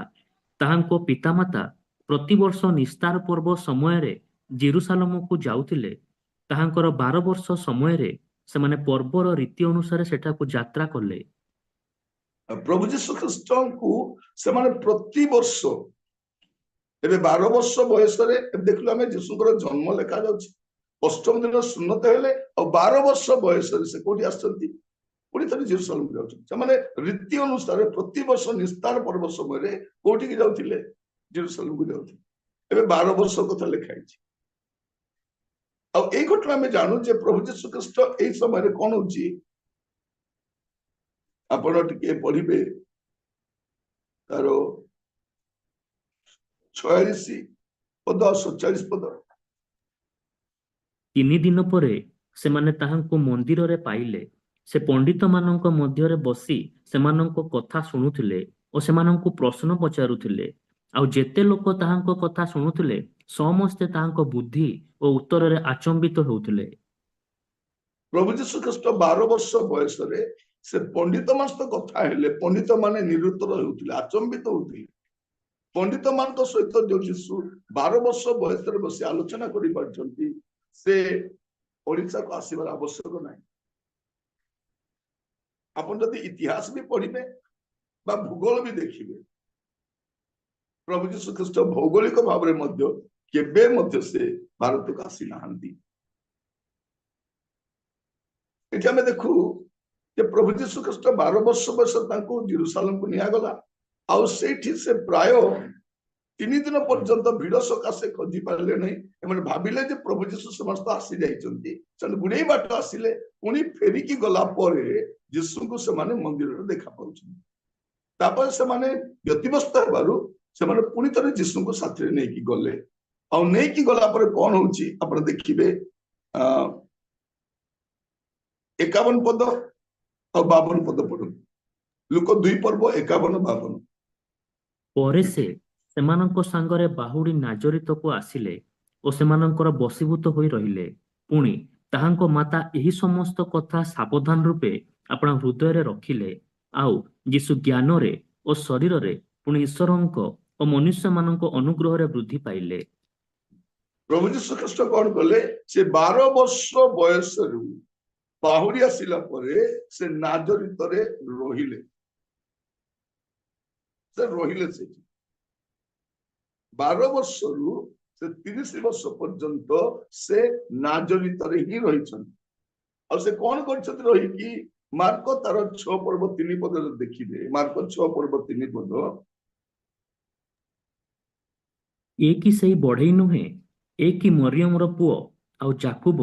ତାହାଙ୍କ ପିତାମାତା ପ୍ରତିବର୍ଷ ନିସ୍ତାର ପର୍ବ ସମୟରେ ଯିରୂଶାଲମକୁ ଯାଉଥିଲେ। ତାହାଙ୍କର 12 ବର୍ଷ ସମୟରେ ସେମାନେ ପର୍ବର ରୀତି ଅନୁସାରେ ସେଠାକୁ ଯାତ୍ରା କଲେ। ପ୍ରଭୁ ଯୀଶୁ ଖ୍ରୀଷ୍ଟଙ୍କୁ ସେମାନେ ପ୍ରତିବର୍ଷ, ଏବେ 12 ବର୍ଷ ବୟସରେ ଏବେ ଦେଖିଲୁ ଆମେ ଯୀଶୁଙ୍କର ଜନ୍ମ ଲେଖାଯାଉଛି, ଅଷ୍ଟମ ଦିନ ସୁନ୍ନତ ହେଲେ, ଆଉ 12 ବର୍ଷ ବୟସରେ ସେ କୋଉଠି ଆସିଛନ୍ତି? ପୁଣି ଥରେ ଯିରୂଶାଲମକୁ ଯାଉଛନ୍ତି। ସେମାନେ ରୀତି ଅନୁସାରେ ପ୍ରତିବର୍ଷ ନିସ୍ତାର ପର୍ବ ସମୟରେ କୋଉଠିକି ଯାଉଥିଲେ? ଯିରୂଶାଲମକୁ ଯାଉଥିଲେ। ଏବେ 12 ବର୍ଷ କଥା ଲେଖା ହେଇଛି। ଆଉ ଏଇ ଘଟଣା ଆମେ ଜାଣୁ ଯେ ପ୍ରଭୁ ଯୀଶୁ ଖ୍ରୀଷ୍ଟ ଏଇ ସମୟରେ କଣ ହଉଛି, ଆପଣ ଟିକେ ପଢିବେ ତାର 46 ପଦ 47 ପଦ। 3 ଦିନ ପରେ ସେମାନେ ତାହାଙ୍କୁ ମନ୍ଦିରରେ ପାଇଲେ। ସେ ପଣ୍ଡିତମାନଙ୍କ ମଧ୍ୟରେ ବସି ସେମାନଙ୍କ କଥା ଶୁଣୁଥିଲେ ଓ ସେମାନଙ୍କୁ ପ୍ରଶ୍ନ ପଚାରୁଥିଲେ। ଆଉ ଯେତେ ଲୋକ ତାହାଙ୍କ କଥା ଶୁଣୁଥିଲେ ସମସ୍ତେ ତାହାଙ୍କ ବୁଦ୍ଧି ଓ ଉତ୍ତରରେ ଆଚମ୍ବିତ ହେଉଥିଲେ। ପ୍ରଭୁ ଯୀଶୁ ଖ୍ରୀଷ୍ଟ 12 ବର୍ଷ ବୟସରେ ସେ ପଣ୍ଡିତମାନଙ୍କ ସହିତ କଥା ହେଲେ, ପଣ୍ଡିତମାନେ ନିରୁତ୍ତର ହେଉଥିଲେ, ଆଚମ୍ବିତ ହେଉଥିଲେ। ପଣ୍ଡିତମାନଙ୍କ ସହିତ ଯୋଉ ଯୀଶୁ 12 ବର୍ଷ ବୟସରେ ବସି ଆଲୋଚନା କରିପାରୁଛନ୍ତି, ସେ ଓଡ଼ିଶାକୁ ଆସିବାର ଆବଶ୍ୟକ ନାହିଁ। ଆପଣ ଯଦି ଇତିହାସ ବି ପଢିବେ ବା ଭୂଗୋଳ ବି ଦେଖିବେ, ପ୍ରଭୁ ଯୀଶୁ ଖ୍ରୀଷ୍ଟ ଭୌଗୋଳିକ ଭାବରେ ମଧ୍ୟ କେବେ ମଧ୍ୟ ସେ ଭାରତକୁ ଆସିନାହାନ୍ତି। ଏଠି ଆମେ ଦେଖୁ ଯେ ପ୍ରଭୁ ଯୀଶୁ ଖ୍ରୀଷ୍ଟ 12 ବର୍ଷ ବୟସରେ ତାଙ୍କୁ ଯିରୂଶାଲମକୁ ନିଆଗଲା। ଆଉ ସେଇଠି ସେ ପ୍ରାୟ 3 ଦିନ ପର୍ଯ୍ୟନ୍ତ ଭିଡ଼ ସକାଶେ ଖୋଜି ପାରିଲେ ନାହିଁ। ଏମାନେ ଭାବିଲେ ଯେ ପ୍ରଭୁ ଯୀଶୁ ସମସ୍ତ ଆସି ଯାଇଛନ୍ତି। ସେମାନେ ଗୁଡେଇ ବାଟ ଆସିଲେ, ପୁଣି ଫେରିକି ଗଲା ପରେ ଯୀଶୁଙ୍କୁ ସେମାନେ ମନ୍ଦିରରେ ଦେଖା ପାଉଛନ୍ତି। ତାପରେ ସେମାନେ ବ୍ୟତିବ୍ୟସ୍ତ ହେବାରୁ ସେମାନେ ପୁଣି ଥରେ ଯୀଶୁଙ୍କୁ ସାଥିରେ ନେଇକି ଗଲେ। ଆଉ ନେଇକି ଗଲା ପରେ କଣ ହଉଛି ଆପଣ ଦେଖିବେ, 51 ପଦ ଆଉ 52 ପଦ ପଢନ୍ତୁ। ଲୂକ 2 ପର୍ବ 51 52। ପରେ ସେ ସେମାନଙ୍କ ସାଙ୍ଗରେ ବାହୁଡ଼ି ନାଜରିତକୁ ଆସିଲେ ଓ ସେମାନଙ୍କର ବଶୀଭୂତ ହୋଇ ରହିଲେ। ପୁଣି ତାହାଙ୍କ ମାତା ଏହି ସମସ୍ତ କଥା ସାବଧାନ ରୂପେ ଆପଣା ହୃଦୟରେ ରଖିଲେ। ଆଉ ଯୀଶୁ ଜ୍ଞାନରେ ଓ ଶରୀରରେ ପୁଣି ଈଶ୍ୱରଙ୍କ ଓ ମନୁଷ୍ୟମାନଙ୍କ ଅନୁଗ୍ରହରେ ବୃଦ୍ଧି ପାଇଲେ। ପ୍ରଭୁ ଯୀଶୁ ଖ୍ରୀଷ୍ଟ କଣ କଲେ? ସେ 12 ବର୍ଷ ବୟସରୁ ବାହୁଡ଼ି ଆସିଲା ପରେ ସେ ନାଜରିତରେ ରହିଲେ। ସେ ରହିଲେ ସେଠି 12 ବର୍ଷରୁ ସେ 30 ବର୍ଷ ପର୍ଯ୍ୟନ୍ତ ସେ ନାଜରିତରେ ହିଁ ରହିଛନ୍ତି। ଆଉ ସେ କଣ କରିଛନ୍ତି ରହିକି? ମାର୍କ ତାର 6 ପର୍ବ 3 ପଦରେ ଦେଖିବେ, ମାର୍କ 6 ପର୍ବ 3 ପଦ। ଏ କି ସେଇ ବଢ଼େଇ ନୁହେଁ? ଏ କି ମରିୟମର ପୁଅ, ଆଉ ଯାକୁବ,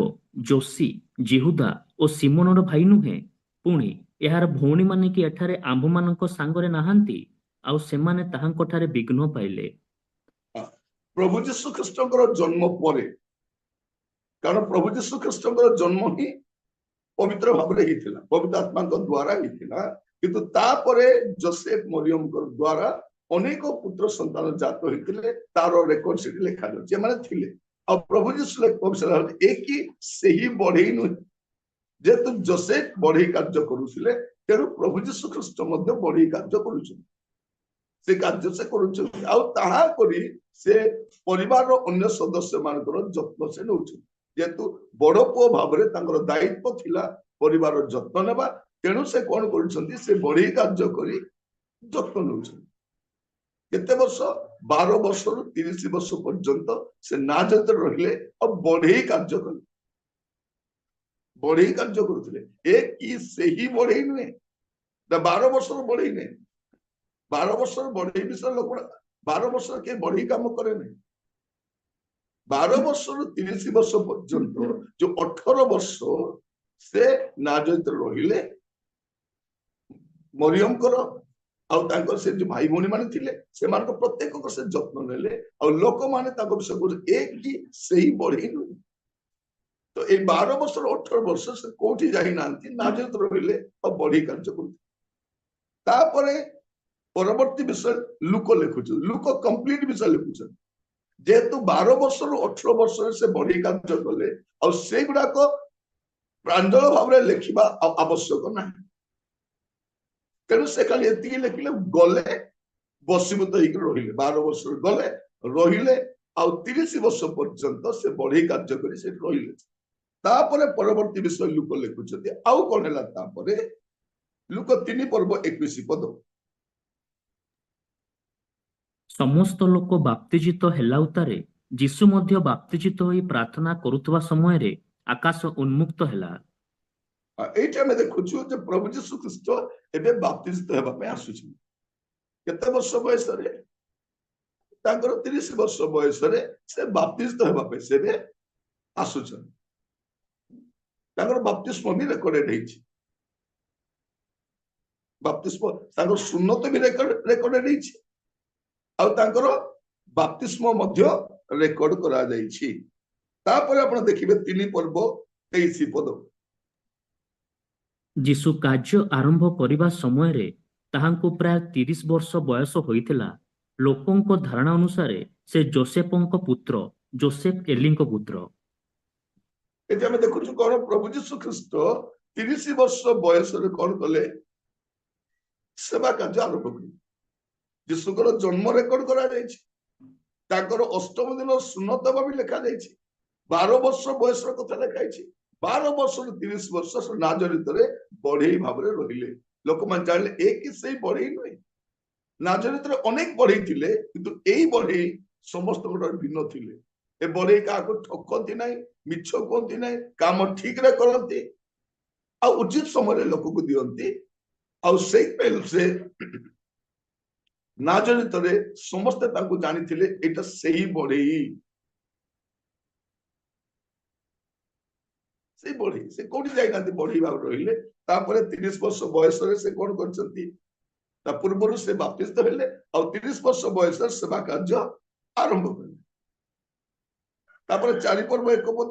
ଯୋଶୀ, ଯିହୁଦା ଓ ସିମୋନର ଭାଇ ନୁହେଁ? ପୁଣି ଏହାର ଭଉଣୀମାନେ କି ଏଠାରେ ଆମ୍ଭମାନଙ୍କ ସାଙ୍ଗରେ ନାହାନ୍ତି? ଆଉ ସେମାନେ ତାହାଙ୍କଠାରେ ବିଘ୍ନ ପାଇଲେ। ପ୍ରଭୁ ଯୀଶୁ ଖ୍ରୀଷ୍ଟଙ୍କର ଜନ୍ମ ପରେ, କାରଣ ପ୍ରଭୁ ଯୀଶୁ ଖ୍ରୀଷ୍ଟଙ୍କର ଜନ୍ମ ହିଁ ପବିତ୍ର ଭାବରେ ହେଇଥିଲା, ପବିତ୍ର ଆତ୍ମାଙ୍କ ଦ୍ଵାରା ହେଇଥିଲା। କିନ୍ତୁ ତାପରେ ଯୋସେଫ ମରିୟମଙ୍କ ଦ୍ଵାରା ଅନେକ ପୁତ୍ର ସନ୍ତାନ ଜାତ ହେଇଥିଲେ, ତାର ରେକର୍ଡ ସେଠି ଲେଖାଯାଉଛି। ଏମାନେ ଥିଲେ। ଆଉ ପ୍ରଭୁ ଯୀଶୁ ଏ କି ସେହି ବଢେଇ ନୁହେଁ? ଯେହେତୁ ଯୋସେଫ ବଢେଇ କାର୍ଯ୍ୟ କରୁଥିଲେ, ତେଣୁ ପ୍ରଭୁ ଯୀଶୁ ଖ୍ରୀଷ୍ଟ ମଧ୍ୟ ବଢେଇ କାର୍ଯ୍ୟ କରୁଛନ୍ତି। ସେ କାର୍ଯ୍ୟ ସେ କରୁଛନ୍ତି। ଆଉ ତାହା କରି ସେ ପରିବାରର ଅନ୍ୟ ସଦସ୍ୟ ମାନଙ୍କର ଯତ୍ନ ସେ ନେଉଛନ୍ତି। ଯେହେତୁ ବଡ ପୁଅ ଭାବରେ ତାଙ୍କର ଦାୟିତ୍ୱ ଥିଲା ପରିବାରର ଯତ୍ନ ନେବା, ତେଣୁ ସେ କଣ କରୁଛନ୍ତି? ସେ ବଢେଇ କାର୍ଯ୍ୟ କରି ଯତ୍ନ ନେଉଛନ୍ତି। କେତେ ବର୍ଷ? 12 ବର୍ଷରୁ 30 ବର୍ଷ ପର୍ଯ୍ୟନ୍ତ ସେ ନାଜରତରେ ରହିଲେ ଆଉ ବଢେଇ କାର୍ଯ୍ୟ କଲେ, ବଢେଇ କାର୍ଯ୍ୟ କରୁଥିଲେ। ଏ କି ସେହି ବଢେଇ ନୁହେଁ, 12 ବର୍ଷର ବଢେଇ ନୁହେଁ। 12 ବର୍ଷର ବଢେଇ ବିଷୟରେ ଲୋକ, 12 ବର୍ଷର କେହି ବଢେଇ କାମ କରେ ନାହିଁ। 12 ବର୍ଷରୁ 30 ବର୍ଷ ପର୍ଯ୍ୟନ୍ତ ଯୋଉ 18 ବର୍ଷ ସେ ନାଜରତରେ ରହିଲେ, ମରିୟମଙ୍କର ଆଉ ତାଙ୍କର ସେ ଯୋଉ ଭାଇ ଭଉଣୀ ମାନେ ଥିଲେ, ସେମାନଙ୍କ ପ୍ରତ୍ୟେକଙ୍କ ସେ ଯତ୍ନ ନେଲେ। ଆଉ ଲୋକମାନେ ତାଙ୍କ ବିଷୟ କହୁଛନ୍ତି, ଏ କି ସେଇ ବଢେଇ ନୁହେଁ? ତ ଏଇ 12 ବର୍ଷରୁ 18 ବର୍ଷ ସେ କୋଉଠି ଯାଇନାହାନ୍ତି, ନାଜରତ ରହିଲେ ଆଉ ବଢେଇ କାର୍ଯ୍ୟ କରୁଥିଲେ। ତାପରେ ପରବର୍ତ୍ତୀ ବିଷୟ ଲୁକ ଲେଖୁଛନ୍ତି। ଲୁକ କମ୍ପ୍ଲିଟ ବିଷୟ ଲେଖୁଛନ୍ତି। ଯେହେତୁ 12 ବର୍ଷରୁ 18 ବର୍ଷରେ ସେ ବଢେଇ କାର୍ଯ୍ୟ କଲେ, ଆଉ ସେଇଗୁଡାକ ପ୍ରାଞ୍ଜଳ ଭାବରେ ଲେଖିବା ଆଉ ଆବଶ୍ୟକ ନାହିଁ। ତେଣୁ ସେ ଖାଲି ଏତିକି ଲେଖିଲେ, ଗଲେ, ବଶୀଭୂତ ହେଇକି ରହିଲେ। 12 ବର୍ଷରୁ ଗଲେ, ରହିଲେ, ଆଉ 30 ବର୍ଷ ପର୍ଯ୍ୟନ୍ତ ସେ ବଢେଇ କାର୍ଯ୍ୟ କରି ସେଠି ରହିଲେ। ତାପରେ ପରବର୍ତ୍ତୀ ବିଷୟ ଲୁକ ଲେଖୁଛନ୍ତି। ଆଉ କଣ ହେଲା ତାପରେ? ଲୁକ 3 ପର୍ବ 21 ପଦ। ସମସ୍ତ ଲୋକ ବାପ୍ତିଜିତ ହେଲା ଉତ୍ତାରେ ଯୀଶୁ ମଧ୍ୟ ବାପ୍ତିଜିତ ହୋଇ ପ୍ରାର୍ଥନା କରୁଥିବା ସମୟରେ ଆକାଶ ଉନ୍ମୁକ୍ତ ହେଲା। ଏଇଠି ଆମେ ଦେଖୁଛୁ ଯେ ପ୍ରଭୁ ଯୀଶୁ ଖ୍ରୀଷ୍ଟ ଏବେ ବାପ୍ତିଜିତ ହେବା ପାଇଁ ଆସୁଛନ୍ତି। କେତେ ବର୍ଷ ବୟସରେ? ତାଙ୍କର 30 ବର୍ଷ ବୟସରେ ସେ ବାପ୍ତିଜିତ ହେବା ପାଇଁ ସେ ଏବେ ଆସୁଛନ୍ତି। ତାଙ୍କର ବାପ୍ତିସ୍ମ ବି ରେକର୍ଡେଡ ହେଇଛି। ବାପ୍ତିସ୍ମ, ତାଙ୍କର ସୁନ୍ନତ ବି ରେକର୍ଡେଡ ହେଇଛି, ଆଉ ତାଙ୍କର ବାପ୍ତିସ୍ମ ମଧ୍ୟ ରେକର୍ଡ କରାଯାଇଛି। ତାପରେ ଆପଣ ଦେଖିବେ 3 ପର୍ବ 23 ପଦ। ଯୀଶୁ କାର୍ଯ୍ୟ ଆରମ୍ଭ କରିବା ସମୟରେ ତାହାଙ୍କୁ ପ୍ରାୟ 30 ବର୍ଷ ବୟସ ହୋଇଥିଲା। ଲୋକଙ୍କ ଧାରଣା ଅନୁସାରେ ସେ ଯୋସେଫଙ୍କ ପୁତ୍ର, ଯୋସେଫ ଏଲିଙ୍କ ପୁତ୍ର। ଏଠି ଆମେ ଦେଖୁଛୁ କଣ? ପ୍ରଭୁ ଯୀଶୁ ଖ୍ରୀଷ୍ଟ 30 ବର୍ଷ ବୟସରେ କଣ କଲେ? ସେବା କାର୍ଯ୍ୟ ଆରମ୍ଭ କଲେ। ଯୀଶୁଙ୍କର ଜନ୍ମ ରେକର୍ଡ କରାଯାଇଛି, ତାଙ୍କର ଅଷ୍ଟମ ଦିନ ସୁନ୍ନତ ବି ଲେଖାଯାଇଛି, 12 ବର୍ଷ ବୟସର କଥା ଲେଖା ହେଇଛି। 12 ବର୍ଷରୁ 30 ବର୍ଷ ସେ ନାଜରିତରେ ବଢେଇ ଭାବରେ ରହିଲେ। ଲୋକମାନେ ଜାଣିଲେ, ଏ କି ସେଇ ବଢେଇ ନୁହେଁ? ନାଜରିତରେ ଅନେକ ବଢେଇ ଥିଲେ, କିନ୍ତୁ ଏଇ ବଢେଇ ସମସ୍ତଙ୍କ ଠାରୁ ଭିନ୍ନ ଥିଲେ। ଏ ବଢେଇ କାହାକୁ ଠକନ୍ତି ନାହିଁ, ମିଛ କୁହନ୍ତି ନାହିଁ, କାମ ଠିକରେ କରନ୍ତି ଆଉ ଉଚିତ ସମୟରେ ଲୋକକୁ ଦିଅନ୍ତି। ଆଉ ସେଇଥିପାଇଁ ସେ ନାଜରିତରେ ସମସ୍ତେ ତାଙ୍କୁ ଜାଣିଥିଲେ, ଏଇଟା ସେଇ ବଢେଇ, ସେଇ ବଢେଇ। ସେ କୋଉଠି ଯାଇନାହାନ୍ତି, ବଢେଇ ଭାବରେ ରହିଲେ। ତାପରେ 30 ବର୍ଷ ବୟସରେ ସେ କଣ କରିଛନ୍ତି? ତା ପୂର୍ବରୁ ସେ ବାପ୍ତିସ୍ତ ହେଲେ ଆଉ 30 ବର୍ଷ ବୟସରେ ସେବା କାର୍ଯ୍ୟ ଆରମ୍ଭ କଲେ। ତାପରେ 4 ପର୍ବ 1 ପଦ।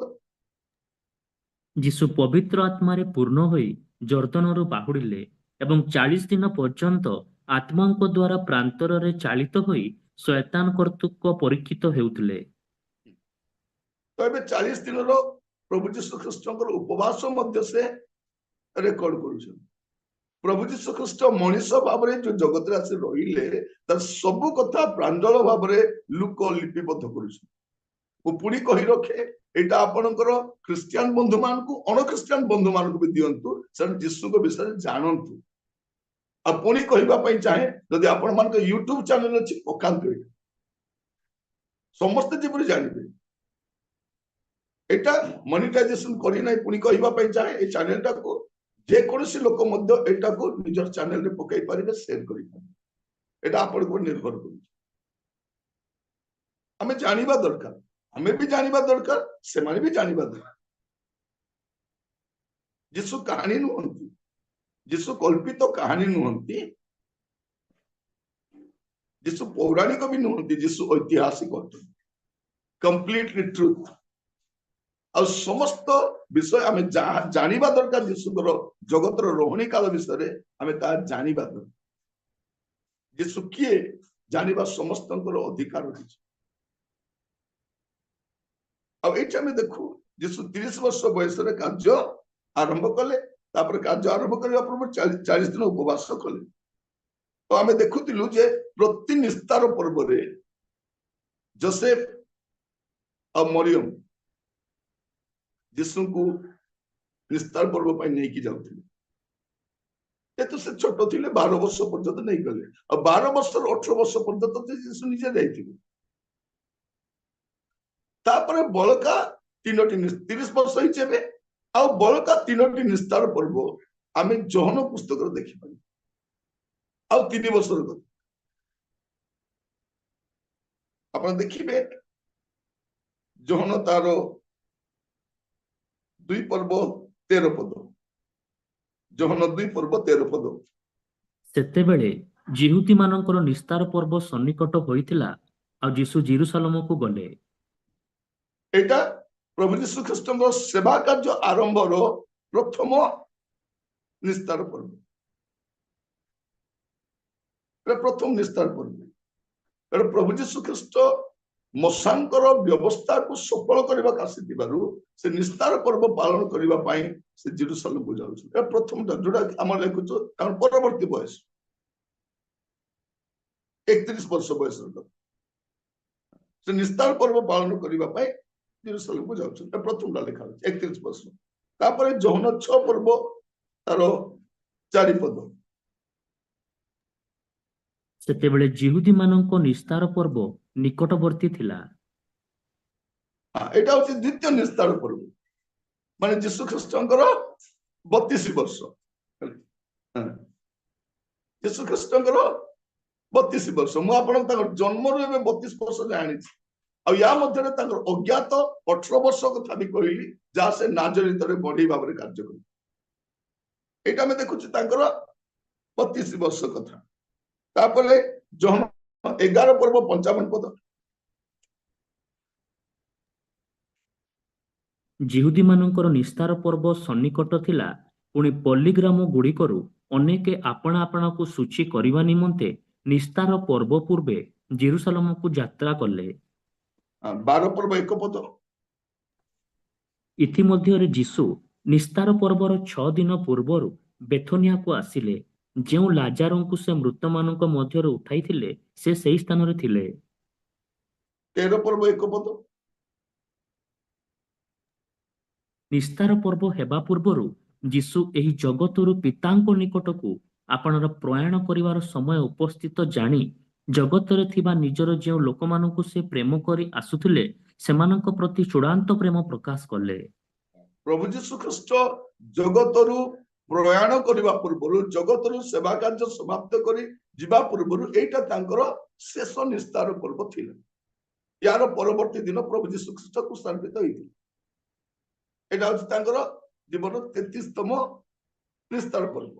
ଯୀଶୁ ପବିତ୍ର ଆତ୍ମାରେ ପୂର୍ଣ୍ଣ ହୋଇ ଯର୍ଦ୍ଦନରୁ ବାହୁଡ଼ିଲେ ଏବଂ 40 ଦିନ ପର୍ଯ୍ୟନ୍ତ ଆତ୍ମାଙ୍କ ଦ୍ୱାରା ପ୍ରାନ୍ତରରେ ଚାଳିତ ହୋଇ ଶୟତାନ କର୍ତ୍ତୃକ ପରୀକ୍ଷିତ ହେଉଥିଲେ। ତ ଏବେ 40 ଦିନର ପ୍ରଭୁ ଯୀଶୁ ଖ୍ରୀଷ୍ଟଙ୍କର ଉପବାସ ମଧ୍ୟ ସେ ରେକର୍ଡ କରୁଛନ୍ତି। ପ୍ରଭୁ ଯୀଶୁ ଖ୍ରୀଷ୍ଟ ମଣିଷ ଭାବରେ ଯୋଉ ଜଗତରେ ଆସି ରହିଲେ, ତାର ସବୁ କଥା ପ୍ରାଞ୍ଜଳ ଭାବରେ ଲୁକ ଲିପିବଦ୍ଧ କରୁଛନ୍ତି। ମୁଁ ପୁଣି କହି ରଖେ, ଏଇଟା ଆପଣଙ୍କର ଖ୍ରୀଷ୍ଟିଆନ ବନ୍ଧୁ ମାନଙ୍କୁ, ଅଣ ଖ୍ରୀଷ୍ଟିଆନ ବନ୍ଧୁ ମାନଙ୍କୁ ବି ଦିଅନ୍ତୁ, ସେମାନେ ଯୀଶୁଙ୍କ ବିଷୟରେ ଜାଣନ୍ତୁ। ଆଉ ପୁଣି କହିବା ପାଇଁ ଚାହେଁ, ଯଦି ଆପଣ ମାନଙ୍କ ୟୁଟ୍ୟୁବ ଚ୍ୟାନେଲ ଅଛି, ପକାନ୍ତୁ ଏଇଟା, ସମସ୍ତେ ଯେପରି ଜାଣିବେ। ଏଇଟା ମନିଟାଇଜେସନ କରିନାହିଁ, ପୁଣି କହିବା ପାଇଁ ଚାହେଁ, ଏଇ ଚ୍ୟାନେଲଟାକୁ ଯେକୌଣସି ଲୋକ ମଧ୍ୟ ଏଇଟାକୁ ନିଜର ଚ୍ୟାନେଲରେ ପକାଇ ପାରିବେ, ସେୟାର କରିପାରିବେ। ଏଇଟା ଆପଣଙ୍କ ଉପରେ ନିର୍ଭର କରୁଛି। ଆମେ ଜାଣିବା ଦରକାର, ଆମେ ବି ଜାଣିବା ଦରକାର, ସେମାନେ ବି ଜାଣିବା ଦରକାର। ଯୀଶୁ କାହାଣୀ ନୁହନ୍ତି, ଯୀଶୁ କଳ୍ପିତ କାହାଣୀ ନୁହନ୍ତି, ଯୀଶୁ ପୌରାଣିକ ବି ନୁହନ୍ତି, ଯୀଶୁ ଐତିହାସିକ ଅଟନ୍ତି, କମ୍ପ୍ଲିଟଲି ଟ୍ରୁଥ। ଆଉ ସମସ୍ତ ବିଷୟ ଆମେ ଯାହା ଜାଣିବା ଦରକାର ଯୀଶୁଙ୍କର ଜଗତର ରହଣି କାଳ ବିଷୟରେ, ଆମେ ତାହା ଜାଣିବା ଦରକାର। ଯୀଶୁ କିଏ ଜାଣିବା ସମସ୍ତଙ୍କର ଅଧିକାର ରହିଛି। ଆଉ ଏଇଠି ଆମେ ଦେଖୁ ଯୀଶୁ 30 ବର୍ଷ ବୟସରେ କାର୍ଯ୍ୟ ଆରମ୍ଭ କଲେ। ତାପରେ କାର୍ଯ୍ୟ ଆରମ୍ଭ କରିବା ପୂର୍ବରୁ 40 ଦିନ ଉପବାସ କଲେ। ତ ଆମେ ଦେଖୁଥିଲୁ ଯେ ପ୍ରତି ନିସ୍ତାର ପର୍ବରେ ଜୋସେଫ ଆଉ ମରିୟମ ଯୀଶୁଙ୍କୁ ନିସ୍ତାର ପର୍ବ ପାଇଁ ନେଇକି ଯାଉଥିଲେ। ଯେହେତୁ ସେ ଛୋଟ ଥିଲେ, 12 ବର୍ଷ ପର୍ଯ୍ୟନ୍ତ ନେଇଗଲେ, ଆଉ 12 ବର୍ଷରୁ 18 ବର୍ଷ ପର୍ଯ୍ୟନ୍ତ ଯୀଶୁ ନିଜେ ଯାଇଥିଲେ। ତାପରେ ବଳକା 3ଟି, 30 ବର୍ଷ ହେଇଛି ଏବେ, ଆଉ ବଳକା 3ଟି ନିସ୍ତାର ପର୍ବ ଆମେ ଯୋହନ ପୁସ୍ତକରେ ଦେଖିପାରିବା। ଆଉ 3 ବର୍ଷର କଥା ଆପଣ ଦେଖିବେ, ଯୋହନ ତାର 2 ପର୍ବ 13 ପଦ, ଯୋହନ 2 ପର୍ବ 13 ପଦ। ସେତେବେଳେ ଯିହୁଦୀ ମାନଙ୍କର ନିସ୍ତାର ପର୍ବ ସନ୍ନିକଟ ହୋଇଥିଲା, ଆଉ ଯୀଶୁ ଯିରୂଶାଲମକୁ ଗଲେ। ଏଇଟା ପ୍ରଭୁ ଯୀଶୁ ଖ୍ରୀଷ୍ଟଙ୍କର ସେବା କାର୍ଯ୍ୟ ଆରମ୍ଭର ପ୍ରଥମ ନିସ୍ତାର ପର୍ବ। ଏଇଟା ପ୍ରଥମ ନିସ୍ତାର ପର୍ବ। ଏଇଟା ପ୍ରଭୁ ଯୀଶୁ ଖ୍ରୀଷ୍ଟ ମୋଶାଙ୍କର ବ୍ୟବସ୍ଥାକୁ ସଫଳ କରିବାକୁ ଆସିଥିବାରୁ ସେ ନିସ୍ତାର ପର୍ବ ପାଳନ କରିବା ପାଇଁ ସେ ଯିରୂଶାଲମକୁ ଯାଉଛନ୍ତି। ଏଇଟା ପ୍ରଥମଟା ଯୋଉଟା ଆମେ ଲେଖୁଛୁ ତାଙ୍କର ପରବର୍ତ୍ତୀ ବୟସ 31 ବର୍ଷ ବୟସର କଥା। ସେ ନିସ୍ତାର ପର୍ବ ପାଳନ କରିବା ପାଇଁ ଯିରୂଶାଲମକୁ ଯାଉଛନ୍ତି। ଏଇଟା ପ୍ରଥମଟା ଲେଖା ହଉଛି 31 ବର୍ଷ। ତାପରେ ଯୋହନ 6 ପର୍ବ ତାର 4 ପଦ। ସେତେବେଳେ ଯିହୁଦୀ ମାନଙ୍କ ନିସ୍ତାର ପର୍ବ ନିକଟବର୍ତ୍ତୀ ଥିଲା। ଏଇଟା ହଉଛି ଦ୍ୱିତୀୟ ନିସ୍ତାର ପର୍ବ, ମାନେ ଯୀଶୁ ଖ୍ରୀଷ୍ଟଙ୍କର 32 ବର୍ଷ। ଯୀଶୁ ଖ୍ରୀଷ୍ଟଙ୍କର 32 ବର୍ଷ। ମୁଁ ଆପଣଙ୍କୁ ତାଙ୍କର ଜନ୍ମରୁ ଏବେ 32 ବର୍ଷ ଜାଣିଛି, ଆଉ ୟା ମଧ୍ୟରେ ତାଙ୍କର ଅଜ୍ଞାତ 18 ବର୍ଷ କଥା ବି କହିଲି, ଯାହା ସେ ନାଜରିତରେ ବଢେଇ ଭାବରେ କାର୍ଯ୍ୟ କଲେ। ଏଇଟା ଆମେ ଦେଖୁଛୁ ତାଙ୍କର 32 ବର୍ଷ କଥା। ତାପରେ ଯୋହନ 11 ପର୍ବ 55 ପଦ। ଯିହୁଦୀ ମାନଙ୍କର ନିସ୍ତାର ପର୍ବ ସନ୍ନିକଟ ଥିଲା, ପୁଣି ପଲ୍ଲୀଗ୍ରାମ ଗୁଡ଼ିକରୁ ଅନେକେ ଆପଣା ଆପଣାକୁ ଶୁଚି କରିବା ନିମନ୍ତେ ନିସ୍ତାର ପର୍ବ ପୂର୍ବେ ଯିରୂଶାଲମକୁ ଯାତ୍ରା କଲେ। 12 ପର୍ବ 1 ପଦ। ଇତିମଧ୍ୟରେ ଯୀଶୁ ନିସ୍ତାର ପର୍ବର 6 ଦିନ ପୂର୍ବରୁ ବେଥନିଆକୁ ଆସିଲେ, ଯେଉଁ ଲାଜାରଙ୍କୁ ସେ ମୃତମାନଙ୍କ ମଧ୍ୟରୁ ଉଠାଇଥିଲେ ସେ ସେହି ସ୍ଥାନରେ ଥିଲେ। 13 ପର୍ବ 1 ପଦ। ନିସ୍ତାର ପର୍ବ ହେବା ପୂର୍ବରୁ ଯୀଶୁ ଏହି ଜଗତରୁ ପିତାଙ୍କ ନିକଟକୁ ଆପଣାର ପ୍ରୟାଣ କରିବାର ସମୟ ଉପସ୍ଥିତ ଜାଣି ଜଗତରେ ଥିବା ନିଜର ଯେଉଁ ଲୋକମାନଙ୍କୁ ସେ ପ୍ରେମ କରି ଆସୁଥିଲେ ସେମାନଙ୍କ ପ୍ରତି ଚୂଡ଼ାନ୍ତ ପ୍ରେମ ପ୍ରକାଶ କଲେ। ପ୍ରଭୁ ଯୀଶୁ ଖ୍ରୀଷ୍ଟ ଜଗତରୁ ପ୍ରୟାଣ କରିବା ପୂର୍ବରୁ, ଜଗତରୁ ସେବା କାର୍ଯ୍ୟ ସମାପ୍ତ କରି ଯିବା ପୂର୍ବରୁ ଏଇଟା ତାଙ୍କର ଶେଷ ନିସ୍ତାର ପର୍ବ ଥିଲା। ୟାର ପରବର୍ତ୍ତୀ ଦିନ ପ୍ରଭୁ ଯୀଶୁ ଖ୍ରୀଷ୍ଟ କ୍ରୁଶାର୍ପିତ ହେଇଥିଲେ। ଏଇଟା ହଉଛି ତାଙ୍କର ଜୀବନ 33ତମ ନିସ୍ତାର ପର୍ବ।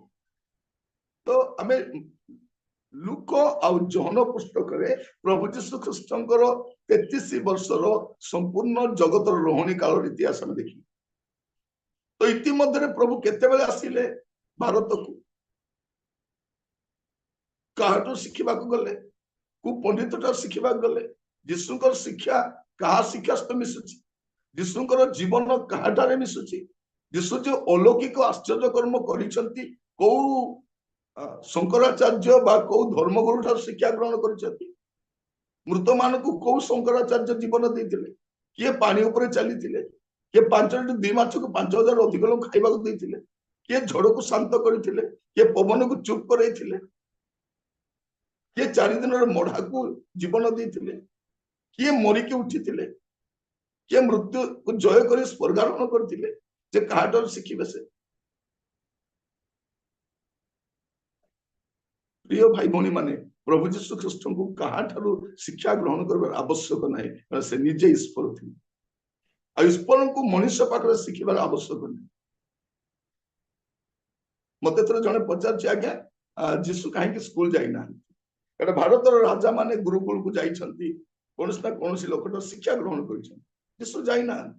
ତ ଆମେ ଲୁକ ଆଉ ଯୋହନ ପୁସ୍ତକରେ ପ୍ରଭୁ ଯୀଶୁ ଖ୍ରୀଷ୍ଟଙ୍କର 33 ବର୍ଷର ସମ୍ପୂର୍ଣ୍ଣ ଜଗତର ରହଣି କାଳର ଇତିହାସ ଆମେ ଦେଖିଲୁ। ତ ଇତିମଧ୍ୟରେ ପ୍ରଭୁ କେତେବେଳେ ଆସିଲେ ଭାରତକୁ, କାହାଠୁ ଶିଖିବାକୁ ଗଲେ, କୋଉ ପଣ୍ଡିତ ଠାରୁ ଶିଖିବାକୁ ଗଲେ? ଯୀଶୁଙ୍କର ଶିକ୍ଷା କାହା ଶିକ୍ଷା ସହିତ ମିଶୁଛି? ଯୀଶୁଙ୍କର ଜୀବନ କାହାଠାରେ ମିଶୁଛି? ଯୀଶୁ ଯୋଉ ଅଲୌକିକ ଆଶ୍ଚର୍ଯ୍ୟ କର୍ମ କରିଛନ୍ତି, କୋଉ ଶଙ୍କରାଚାର୍ଯ୍ୟ ବା କୋଉ ଧର୍ମଗୁରୁ ଠାରୁ ଶିକ୍ଷା ଗ୍ରହଣ କରିଛନ୍ତି? ମୃତମାନଙ୍କୁ କୋଉ ଶଙ୍କରାଚାର୍ଯ୍ୟ ଜୀବନ ଦେଇଥିଲେ? କିଏ ପାଣି ଉପରେ ଚାଲିଥିଲେ? କିଏ 5ଟି 2 ମାଛକୁ 5000 ଅଧିକ ଲୋକ ଖାଇବାକୁ ଦେଇଥିଲେ? କିଏ ଝଡ଼କୁ ଶାନ୍ତ କରିଥିଲେ? କିଏ ପବନକୁ ଚୁପ୍ କରେଇଥିଲେ? କିଏ 4 ଦିନର ମଢାକୁ ଜୀବନ ଦେଇଥିଲେ? କିଏ ମରିକି ଉଠିଥିଲେ? କିଏ ମୃତ୍ୟୁକୁ ଜୟ କରି ସ୍ୱର୍ଗାରୋହଣ କରିଥିଲେ? ଯେ କାହାଠାରୁ ଶିଖିବେ ସେ? ପ୍ରିୟ ଭାଇ ଭଉଣୀ ମାନେ, ପ୍ରଭୁ ଯୀଶୁ ଖ୍ରୀଷ୍ଟଙ୍କୁ କାହାଠାରୁ ଶିକ୍ଷା ଗ୍ରହଣ କରିବାର ଆବଶ୍ୟକ ନାହିଁ, କାରଣ ସେ ନିଜେ ଈଶ୍ୱର ଥିଲେ। ଆଉ ଈଶ୍ୱରଙ୍କୁ ମଣିଷ ପାଖରେ ଶିଖିବାର ଆବଶ୍ୟକ ନାହିଁ। ମତେ ଥରେ ଜଣେ ପଚାରୁଛି, ଆଜ୍ଞା ଯୀଶୁ କାହିଁକି ସ୍କୁଲ ଯାଇନାହାନ୍ତି? କାରଣ ଭାରତର ରାଜା ମାନେ ଗୁରୁକୁଳକୁ ଯାଇଛନ୍ତି, କୌଣସି ନା କୌଣସି ଲୋକଟା ଶିକ୍ଷା ଗ୍ରହଣ କରିଛନ୍ତି। ଯୀଶୁ ଯାଇନାହାନ୍ତି,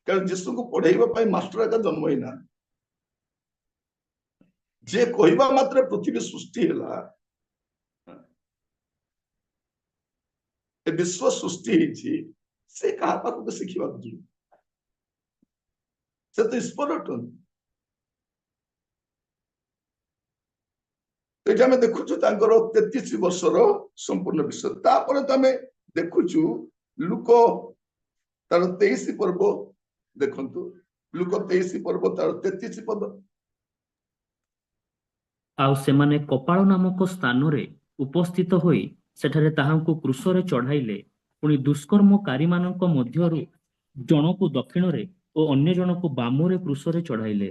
କାରଣ ଯୀଶୁଙ୍କୁ ପଢେଇବା ପାଇଁ ମାଷ୍ଟର ଏକା ଜନ୍ମ ହେଇନାହାନ୍ତି। ଯିଏ କହିବା ମାତ୍ରେ ପୃଥିବୀ ସୃଷ୍ଟି ହେଲା, ଏ ବିଶ୍ୱ ସୃଷ୍ଟି ହେଇଛି, ସେ କାହା ପାଖକୁ ଶିଖିବାକୁ ଯିବ? ସେ ତ ଈଶ୍ୱର ଅଟନ୍ତି। ଏଠି ଆମେ ଦେଖୁଛୁ ତାଙ୍କର 33 ବର୍ଷର ସମ୍ପୂର୍ଣ୍ଣ ବିଷୟ। ତାପରେ ତ ଆମେ ଦେଖୁଛୁ ଲୂକ ତାର 23 ପର୍ବ ଦେଖନ୍ତୁ। ଲୂକ 23 ପର୍ବ ତାର 33 ପଦ। ଆଉ ସେମାନେ କପାଳ ନାମକ ସ୍ଥାନରେ ଉପସ୍ଥିତ ହୋଇ ସେଠାରେ ତାହାଙ୍କୁ କ୍ରୁଶରେ ଚଢାଇଲେ। ପୁଣି ଦୁଷ୍କର୍ମକାରୀମାନଙ୍କ ମଧ୍ୟରୁ ଜଣକୁ ଦକ୍ଷିଣରେ ଓ ଅନ୍ୟ ଜଣକୁ ବାମରେ କ୍ରୁଶରେ ଚଢାଇଲେ।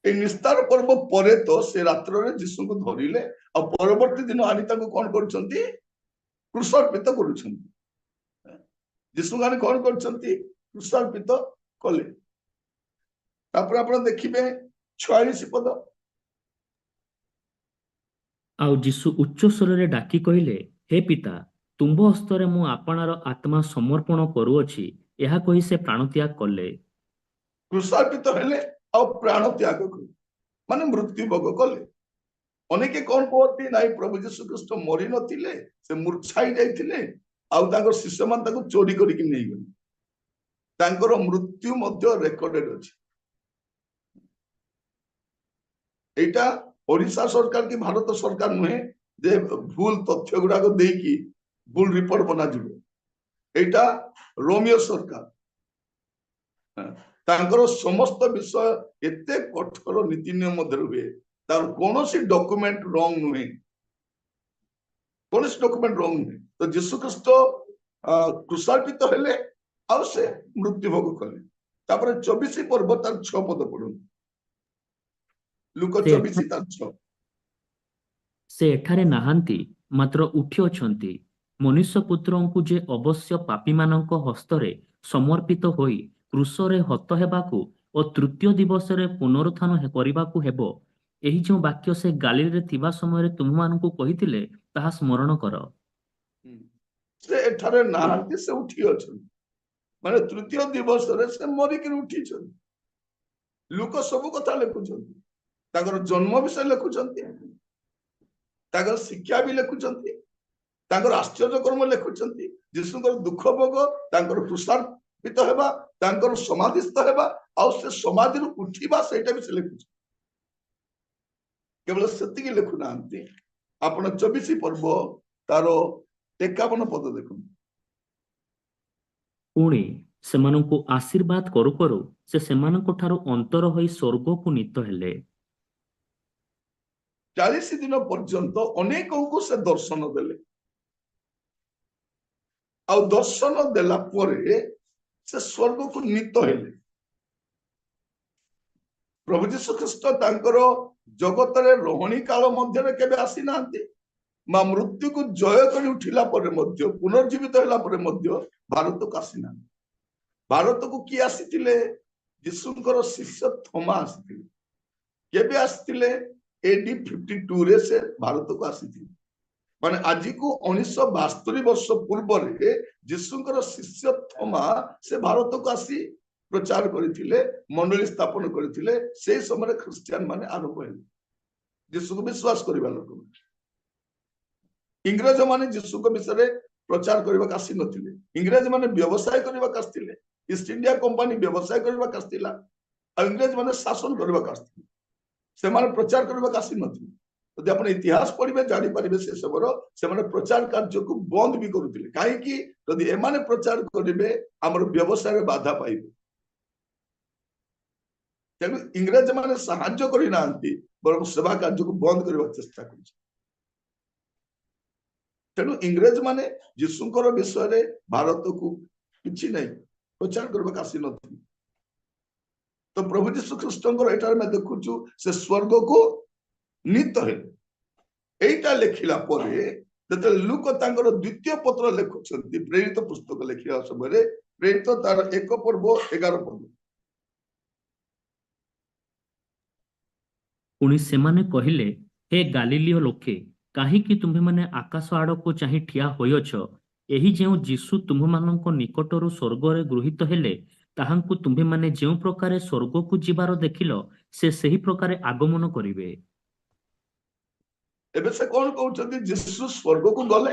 ଏଇ ନିସ୍ତାର ପର୍ବ ପରେ ତ ସେ ରାତ୍ରରେ ଯୀଶୁଙ୍କୁ ଧରିଲେ, ଆଉ ପରବର୍ତ୍ତୀ ଦିନ ଆଣି ତାଙ୍କୁ କଣ କରୁଛନ୍ତି? କ୍ରୁଶାର୍ପିତ କରୁଛନ୍ତି। ଯୀଶୁଙ୍କୁ ଆଣି କଣ କରୁଛନ୍ତି? କ୍ରୁଶାର୍ପିତ କଲେ। ତାପରେ ଆପଣ ଦେଖିବେ 46 ପଦ। ଆଉ ଯୀଶୁ ଉଚ୍ଚ ସ୍ୱରରେ ଡାକି କହିଲେ, "ହେ ପିତା, ତୁମ୍ଭ ହସ୍ତରେ ମୁଁ ଆପଣାର ଆତ୍ମା ସମର୍ପଣ କରୁଅଛି।" ଏହା କହି ସେ ପ୍ରାଣତ୍ୟାଗ କଲେ। କ୍ରୁଶାର୍ପିତ ହେଲେ ଆଉ ପ୍ରାଣ ତ୍ୟାଗ କଲେ, ମାନେ ମୃତ୍ୟୁ ଭୋଗ କଲେ। ଅନେକେ କଣ କୁହନ୍ତି, ନାଇଁ, ପ୍ରଭୁ ଯୀଶୁ ଖ୍ରୀଷ୍ଟ ମରି ନଥିଲେ, ସେ ମୂର୍ଚ୍ଛା ହେଇ ଯାଇଥିଲେ ଆଉ ତାଙ୍କର ଶିଷ୍ୟମାନେ ତାକୁ ଚୋରି କରିକି ନେଇଗଲେ। ତାଙ୍କର ମୃତ୍ୟୁ ମଧ୍ୟ ରେକର୍ଡେଡ ଅଛି। ଏଇଟା ଓଡିଶା ସରକାର କି ଭାରତ ସରକାର ନୁହେଁ ଯେ ଭୁଲ ତଥ୍ୟ ଗୁଡାକ ଦେଇକି ଭୁଲ ରିପୋର୍ଟ ବନାଯିବ। ଏଇଟା ରୋମିଓ ସରକାର। ତାଙ୍କର ସମସ୍ତ ବିଷୟ ଏତେ କଠୋର ନୀତି ନିୟମ ମଧ୍ୟରେ ହୁଏ, ତାର କୌଣସି ଡକୁମେଣ୍ଟ ରଙ୍ଗ ନୁହେଁ, କୌଣସି ଡକୁମେଣ୍ଟ ରଙ୍ଗ ନୁହେଁ। ତ ଯୀଶୁ ଖ୍ରୀଷ୍ଟ କ୍ରୁଶାର୍ପିତ ହେଲେ ଆଉ ସେ ମୃତ୍ୟୁ ଭୋଗ କଲେ। ତାପରେ 24 ପର୍ବ ତାର 6 ପଦ ପଢନ୍ତୁ। ଲୂକ 24 ତାର 6। ସେ ଏଠାରେ ନାହାନ୍ତି, ମାତ୍ର ଉଠି ଅଛନ୍ତି। ମନୁଷ୍ୟ ପୁତ୍ରଙ୍କୁ ଯେ ଅବଶ୍ୟ ପାପୀମାନଙ୍କ ହସ୍ତରେ ସମର୍ପିତ ହୋଇ କ୍ରୁଶରେ ହତ ହେବାକୁ ଓ ତୃତୀୟ ଦିବସରେ ପୁନରୁତ୍ଥାନ କରିବାକୁ ହେବ, ଏହି ଯେଉଁ ବାକ୍ୟ ସେ ଗାଲିଲରେ ଥିବା ସମୟରେ ତୁମ୍ଭମାନଙ୍କୁ କହିଥିଲେ, ତାହା ସ୍ମରଣ କର। ସେ ଏଠାରେ ନାହାନ୍ତି, ସେ ଉଠି ଅଛନ୍ତି। ମାନେ ତୃତୀୟ ଦିବସରେ ସେ ମରିକିରି ଉଠିଛନ୍ତି। ଲୂକ ସବୁ କଥା ଲେଖୁଛନ୍ତି। ତାଙ୍କର ଜନ୍ମ ବିଷୟ ଲେଖୁଛନ୍ତି, ତାଙ୍କର ଶିକ୍ଷା ବି ଲେଖୁଛନ୍ତି, ତାଙ୍କର ଆଶ୍ଚର୍ଯ୍ୟ କର୍ମ ଲେଖୁଛନ୍ତି, ଯୀଶୁଙ୍କର ଦୁଃଖ ଭୋଗ, ତାଙ୍କର କ୍ରୁଶାର୍ପିତ ହେବା, ତାଙ୍କର ସମାଧିସ୍ଥ ହେବା ଆଉ ସେ ସମାଧିରୁ ଉଠିବା, ସେଇଟା ବି ସେ ଲେଖୁଛନ୍ତି। କେବଳ ସେତିକି ଲେଖୁନାହାନ୍ତି। ଆପଣ 24 ପର୍ବ ତାର 51 ପଦ ଦେଖନ୍ତୁ। ପୁଣି ସେମାନଙ୍କୁ ଆଶୀର୍ବାଦ କରୁ କରୁ ସେ ସେମାନଙ୍କ ଠାରୁ ଅନ୍ତର ହୋଇ ସ୍ୱର୍ଗକୁ ନୀତ ହେଲେ। 40 ଦିନ ପର୍ଯ୍ୟନ୍ତ ଅନେକଙ୍କୁ ସେ ଦର୍ଶନ ଦେଲେ। ଆଉ ଦର୍ଶନ ଦେଲା ପରେ ସେ ସ୍ୱର୍ଗକୁ ନୀତ ହେଲେ। ପ୍ରଭୁ ଯୀଶୁ ଖ୍ରୀଷ୍ଟ ତାଙ୍କର ଜଗତରେ ରହଣି କାଳ ମଧ୍ୟରେ କେବେ ଆସିନାହାନ୍ତି ବା ମୃତ୍ୟୁକୁ ଜୟ କରି ଉଠିଲା ପରେ ମଧ୍ୟ, ପୁନର୍ଜୀବିତ ହେଲା ପରେ ମଧ୍ୟ ଭାରତକୁ ଆସିନାହାନ୍ତି। ଭାରତକୁ କିଏ ଆସିଥିଲେ? ଯୀଶୁଙ୍କର ଶିଷ୍ୟ ଥୋମା ଆସିଥିଲେ। କେବେ ଆସିଥିଲେ? ଏଡି 52ରେ ସେ ଭାରତକୁ ଆସିଥିଲେ। ମାନେ ଆଜିକୁ 1972 ବର୍ଷ ପୂର୍ବରେ ଯୀଶୁଙ୍କର ଶିଷ୍ୟ ଥୋମା ସେ ଭାରତକୁ ଆସି ପ୍ରଚାର କରିଥିଲେ, ମଣ୍ଡଳୀ ସ୍ଥାପନ କରିଥିଲେ। ସେଇ ସମୟରେ ଖ୍ରୀଷ୍ଟିଆନ ମାନେ ଆରମ୍ଭ ହେଲେ, ଯୀଶୁକୁ ବିଶ୍ୱାସ କରିବା ଲୋକମାନେ। ଇଂରେଜ ମାନେ ଯୀଶୁଙ୍କ ବିଷୟରେ ପ୍ରଚାର କରିବାକୁ ଆସିନଥିଲେ। ଇଂରେଜ ମାନେ ବ୍ୟବସାୟ କରିବାକୁ ଆସିଥିଲେ। ଇଷ୍ଟ ଇଣ୍ଡିଆ କମ୍ପାନୀ ବ୍ୟବସାୟ କରିବାକୁ ଆସିଥିଲା ଆଉ ଇଂରେଜ ମାନେ ଶାସନ କରିବାକୁ ଆସିଥିଲେ। ସେମାନେ ପ୍ରଚାର କରିବାକୁ ଆସିନଥିଲେ। ଯଦି ଆପଣ ଇତିହାସ ପଢିବେ, ଜାଣିପାରିବେ, ସେ ସମୟର ସେମାନେ ପ୍ରଚାର କାର୍ଯ୍ୟକୁ ବନ୍ଦ ବି କରୁଥିଲେ। କାହିଁକି? ଯଦି ଏମାନେ ପ୍ରଚାର କରିବେ, ଆମର ବ୍ୟବସାୟରେ ବାଧା ପାଇବେ। ତେଣୁ ଇଂରେଜ ମାନେ ସାହାଯ୍ୟ କରିନାହାନ୍ତି, ବରଂ ସେବା କାର୍ଯ୍ୟକୁ ବନ୍ଦ କରିବାକୁ ଚେଷ୍ଟା କରୁଛନ୍ତି। ତେଣୁ ଇଂରେଜ ମାନେ ଯୀଶୁଙ୍କର ବିଷୟରେ ଭାରତକୁ କିଛି ନାହିଁ, ପ୍ରଚାର କରିବାକୁ ଆସିନଥିଲେ। ତ ପ୍ରଭୁ ଯୀଶୁ ଖ୍ରୀଷ୍ଟଙ୍କର ଏଠାରେ ଆମେ ଦେଖୁଛୁ, ସେ ସ୍ୱର୍ଗକୁ ନୀତ ହେଲେ। ଏଇଟା ଲେଖିଲା ପରେ ଯେତେବେଳେ ଲୂକ ତାଙ୍କର ଦ୍ୱିତୀୟ ପତ୍ର ଲେଖୁଛନ୍ତି, ପ୍ରେରିତ ପୁସ୍ତକ ଲେଖିବା ସମୟରେ, ପ୍ରେରିତ ତାର 1 ପର୍ବ 11 ପଦ। ପୁଣି ସେମାନେ କହିଲେ, "ହେ ଗାଲିଲୀୟ ଲୋକେ, କାହିଁକି ତୁମ୍ଭେମାନେ ଆକାଶ ଆଡ଼କୁ ଚାହିଁ ଠିଆ ହୋଇଅଛ? ଏହି ଯେଉଁ ଯୀଶୁ ତୁମ୍ଭମାନଙ୍କ ନିକଟରୁ ସ୍ୱର୍ଗରେ ଗୃହୀତ ହେଲେ, ତାହାଙ୍କୁ ତୁମ୍ଭେମାନେ ଯେଉଁ ପ୍ରକାରେ ସ୍ୱର୍ଗକୁ ଯିବାର ଦେଖିଲ, ସେ ସେହି ପ୍ରକାରେ ଆଗମନ କରିବେ।" ଏବେ ସେ କଣ କହୁଛନ୍ତି? ଯୀଶୁ ସ୍ୱର୍ଗକୁ ଗଲେ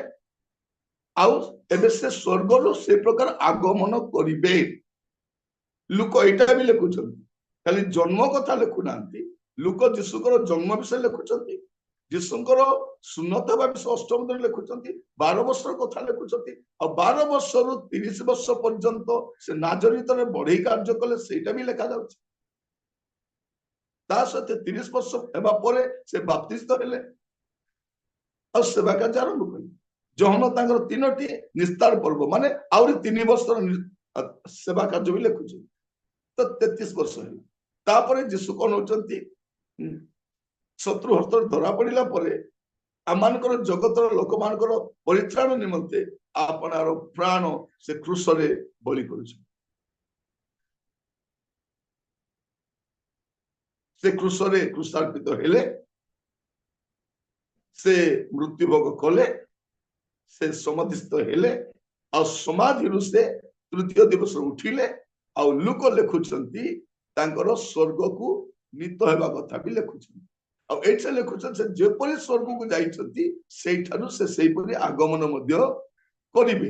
ଆଉ ଏବେ ସେ ସ୍ୱର୍ଗରୁ ସେ ପ୍ରକାର ଆଗମନ କରିବେ। ଲୂକ ଏଇଟା ବି ଲେଖୁଛନ୍ତି। ଖାଲି ଜନ୍ମ କଥା ଲେଖୁନାହାନ୍ତି। ଲୂକ ଯୀଶୁଙ୍କର ଜନ୍ମ ବିଷୟରେ ଲେଖୁଛନ୍ତି। ଯୀଶୁଙ୍କର ସୁନ୍ନତ ହେବା ବିଷୟ ଅଷ୍ଟମ ଦିନ ଲେଖୁଛନ୍ତି, 12 ବର୍ଷର କଥା ଲେଖୁଛନ୍ତି। ଆଉ 12 ବର୍ଷରୁ 30 ବର୍ଷ ପର୍ଯ୍ୟନ୍ତ ସେ ନାଜରିତରେ ବଢେଇ କାର୍ଯ୍ୟ କଲେ, ସେଇଟା ବି ଲେଖାଯାଉଛି। ତା ସହିତ 30 ବର୍ଷ ହେବା ପରେ ସେ ବାପ୍ତିସ୍ତ ହେଲେ ଆଉ ସେବା କାର୍ଯ୍ୟ ଆରମ୍ଭ କଲେ। ଯୋହନ ତାଙ୍କର 3ଟି ନିସ୍ତାର ପର୍ବ, ମାନେ ଆହୁରି 3 ବର୍ଷର ସେବା କାର୍ଯ୍ୟ ବି ଲେଖୁଛନ୍ତି। ତ 33 ବର୍ଷ ହେଲା। ତାପରେ ଯୀଶୁ କଣ ହଉଛନ୍ତି, ଶତ୍ରୁ ହସ୍ତରେ ଧରା ପଡିଲା ପରେ ଆମମାନଙ୍କର ଜଗତର ଲୋକମାନଙ୍କର ପରିତ୍ରାଣ ନିମନ୍ତେ ଆପଣାର ପ୍ରାଣ ସେ କ୍ରୁଶରେ ବଳି କରୁଛନ୍ତି। ସେ କ୍ରୁଶରେ କ୍ରୁଶାର୍ପିତ ହେଲେ, ସେ ମୃତ୍ୟୁଭୋଗ କଲେ, ସେ ସମାଧିସ୍ଥ ହେଲେ, ଆଉ ସମାଧିରୁ ସେ ତୃତୀୟ ଦିବସ ଉଠିଲେ। ଆଉ ଲୁକ ଲେଖୁଛନ୍ତି ତାଙ୍କର ସ୍ୱର୍ଗକୁ ନୀତ ହେବା କଥା ବି ଲେଖୁଛନ୍ତି। ଆଉ ଏଇଠି ଲେଖୁଛନ୍ତି ସେ ଯେପରି ସ୍ୱର୍ଗକୁ ଯାଇଛନ୍ତି ସେଇଠାରୁ ସେ ସେଇପରି ଆଗମନ ମଧ୍ୟ କରିବେ।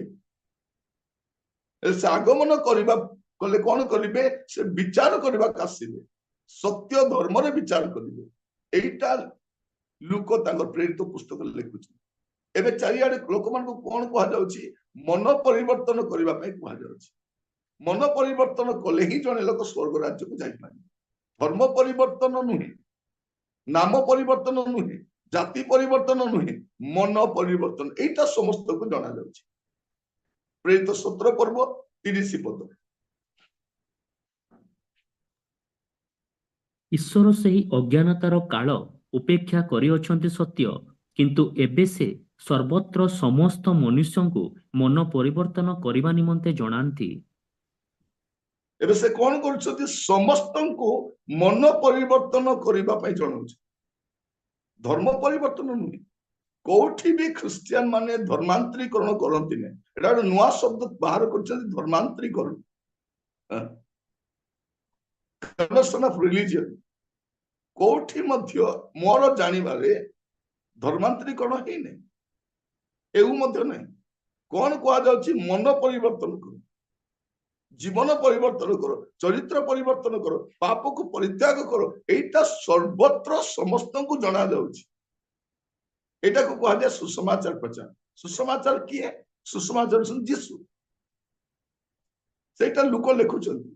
ସେ ଆଗମନ କରିବା କଲେ କଣ କରିବେ? ସେ ବିଚାର କରିବାକୁ ଆସିବେ, ସତ୍ୟ ଧର୍ମରେ ବିଚାର କରିବେ। ଏଇଟା ଲୁକ ତାଙ୍କ ପ୍ରେରିତ ପୁସ୍ତକରେ ଲେଖୁଛନ୍ତି। ଏବେ ଚାରିଆଡେ ଲୋକମାନଙ୍କୁ କଣ କୁହାଯାଉଛି? ମନ ପରିବର୍ତ୍ତନ କରିବା ପାଇଁ କୁହାଯାଉଛି। ମନ ପରିବର୍ତ୍ତନ କଲେ ହିଁ ଜଣେ ଲୋକ ସ୍ୱର୍ଗ ରାଜ୍ୟକୁ ଯାଇପାରିବ। ଧର୍ମ ପରିବର୍ତ୍ତନ ନୁହେଁ, ନାମ ପରିବର୍ତ୍ତନ ନୁହେଁ, ଜାତି ପରିବର୍ତ୍ତନ ନୁହେଁ, ମନ ପରିବର୍ତ୍ତନ। ଏଇଟା ସମସ୍ତଙ୍କୁ ଜଣାଯାଉଛି। ପ୍ରେରିତ 17 ପର୍ବ 30 ପଦ। ଈଶ୍ୱର ସେହି ଅଜ୍ଞାନତାର କାଳ ଉପେକ୍ଷା କରିଅଛନ୍ତି ସତ୍ୟ, କିନ୍ତୁ ଏବେ ସେ ସର୍ବତ୍ର ସମସ୍ତ ମନୁଷ୍ୟଙ୍କୁ ମନ ପରିବର୍ତ୍ତନ କରିବା ନିମନ୍ତେ ଜଣାନ୍ତି। ଏବେ ସେ କଣ କରୁଛନ୍ତି? ସମସ୍ତଙ୍କୁ ମନ ପରିବର୍ତ୍ତନ କରିବା ପାଇଁ ଜଣାଉଛି। ଧର୍ମ ପରିବର୍ତ୍ତନ ନୁହେଁ। କୋଉଠି ବି ଖ୍ରୀଷ୍ଟିଆନ ମାନେ ଧର୍ମାନ୍ତରୀକରଣ କରନ୍ତି ନାହିଁ। ଏଟା ଗୋଟେ ନୂଆ ଶବ୍ଦ ବାହାର କରିଛନ୍ତି, ଧର୍ମାନ୍ତରୀକରଣ, କନଭର୍ସନ ଅଫ ରିଲିଜିଅନ। କୋଉଠି ମଧ୍ୟ ମୋର ଜାଣିବାରେ ଧର୍ମାନ୍ତରୀକରଣ ହେଇନାହିଁ, ଏଉ ମଧ୍ୟ ନାହିଁ। କଣ କୁହାଯାଉଛି? ମନ ପରିବର୍ତ୍ତନ କର, ଜୀବନ ପରିବର୍ତ୍ତନ କର, ଚରିତ୍ର ପରିବର୍ତ୍ତନ କର, ପାପକୁ ପରିତ୍ୟାଗ କର। ଏଇଟା ସର୍ବତ୍ର ସମସ୍ତଙ୍କୁ ଜଣାଯାଉଛି। ଏଇଟାକୁ କୁହାଯାଏ ସୁସମାଚାର ପ୍ରଚାର। ସୁସମାଚାର କିଏ? ସୁସମାଚାର ହେଉଛନ୍ତି ଯୀଶୁ। ସେଇଟା ଲୁକ ଲେଖୁଛନ୍ତି।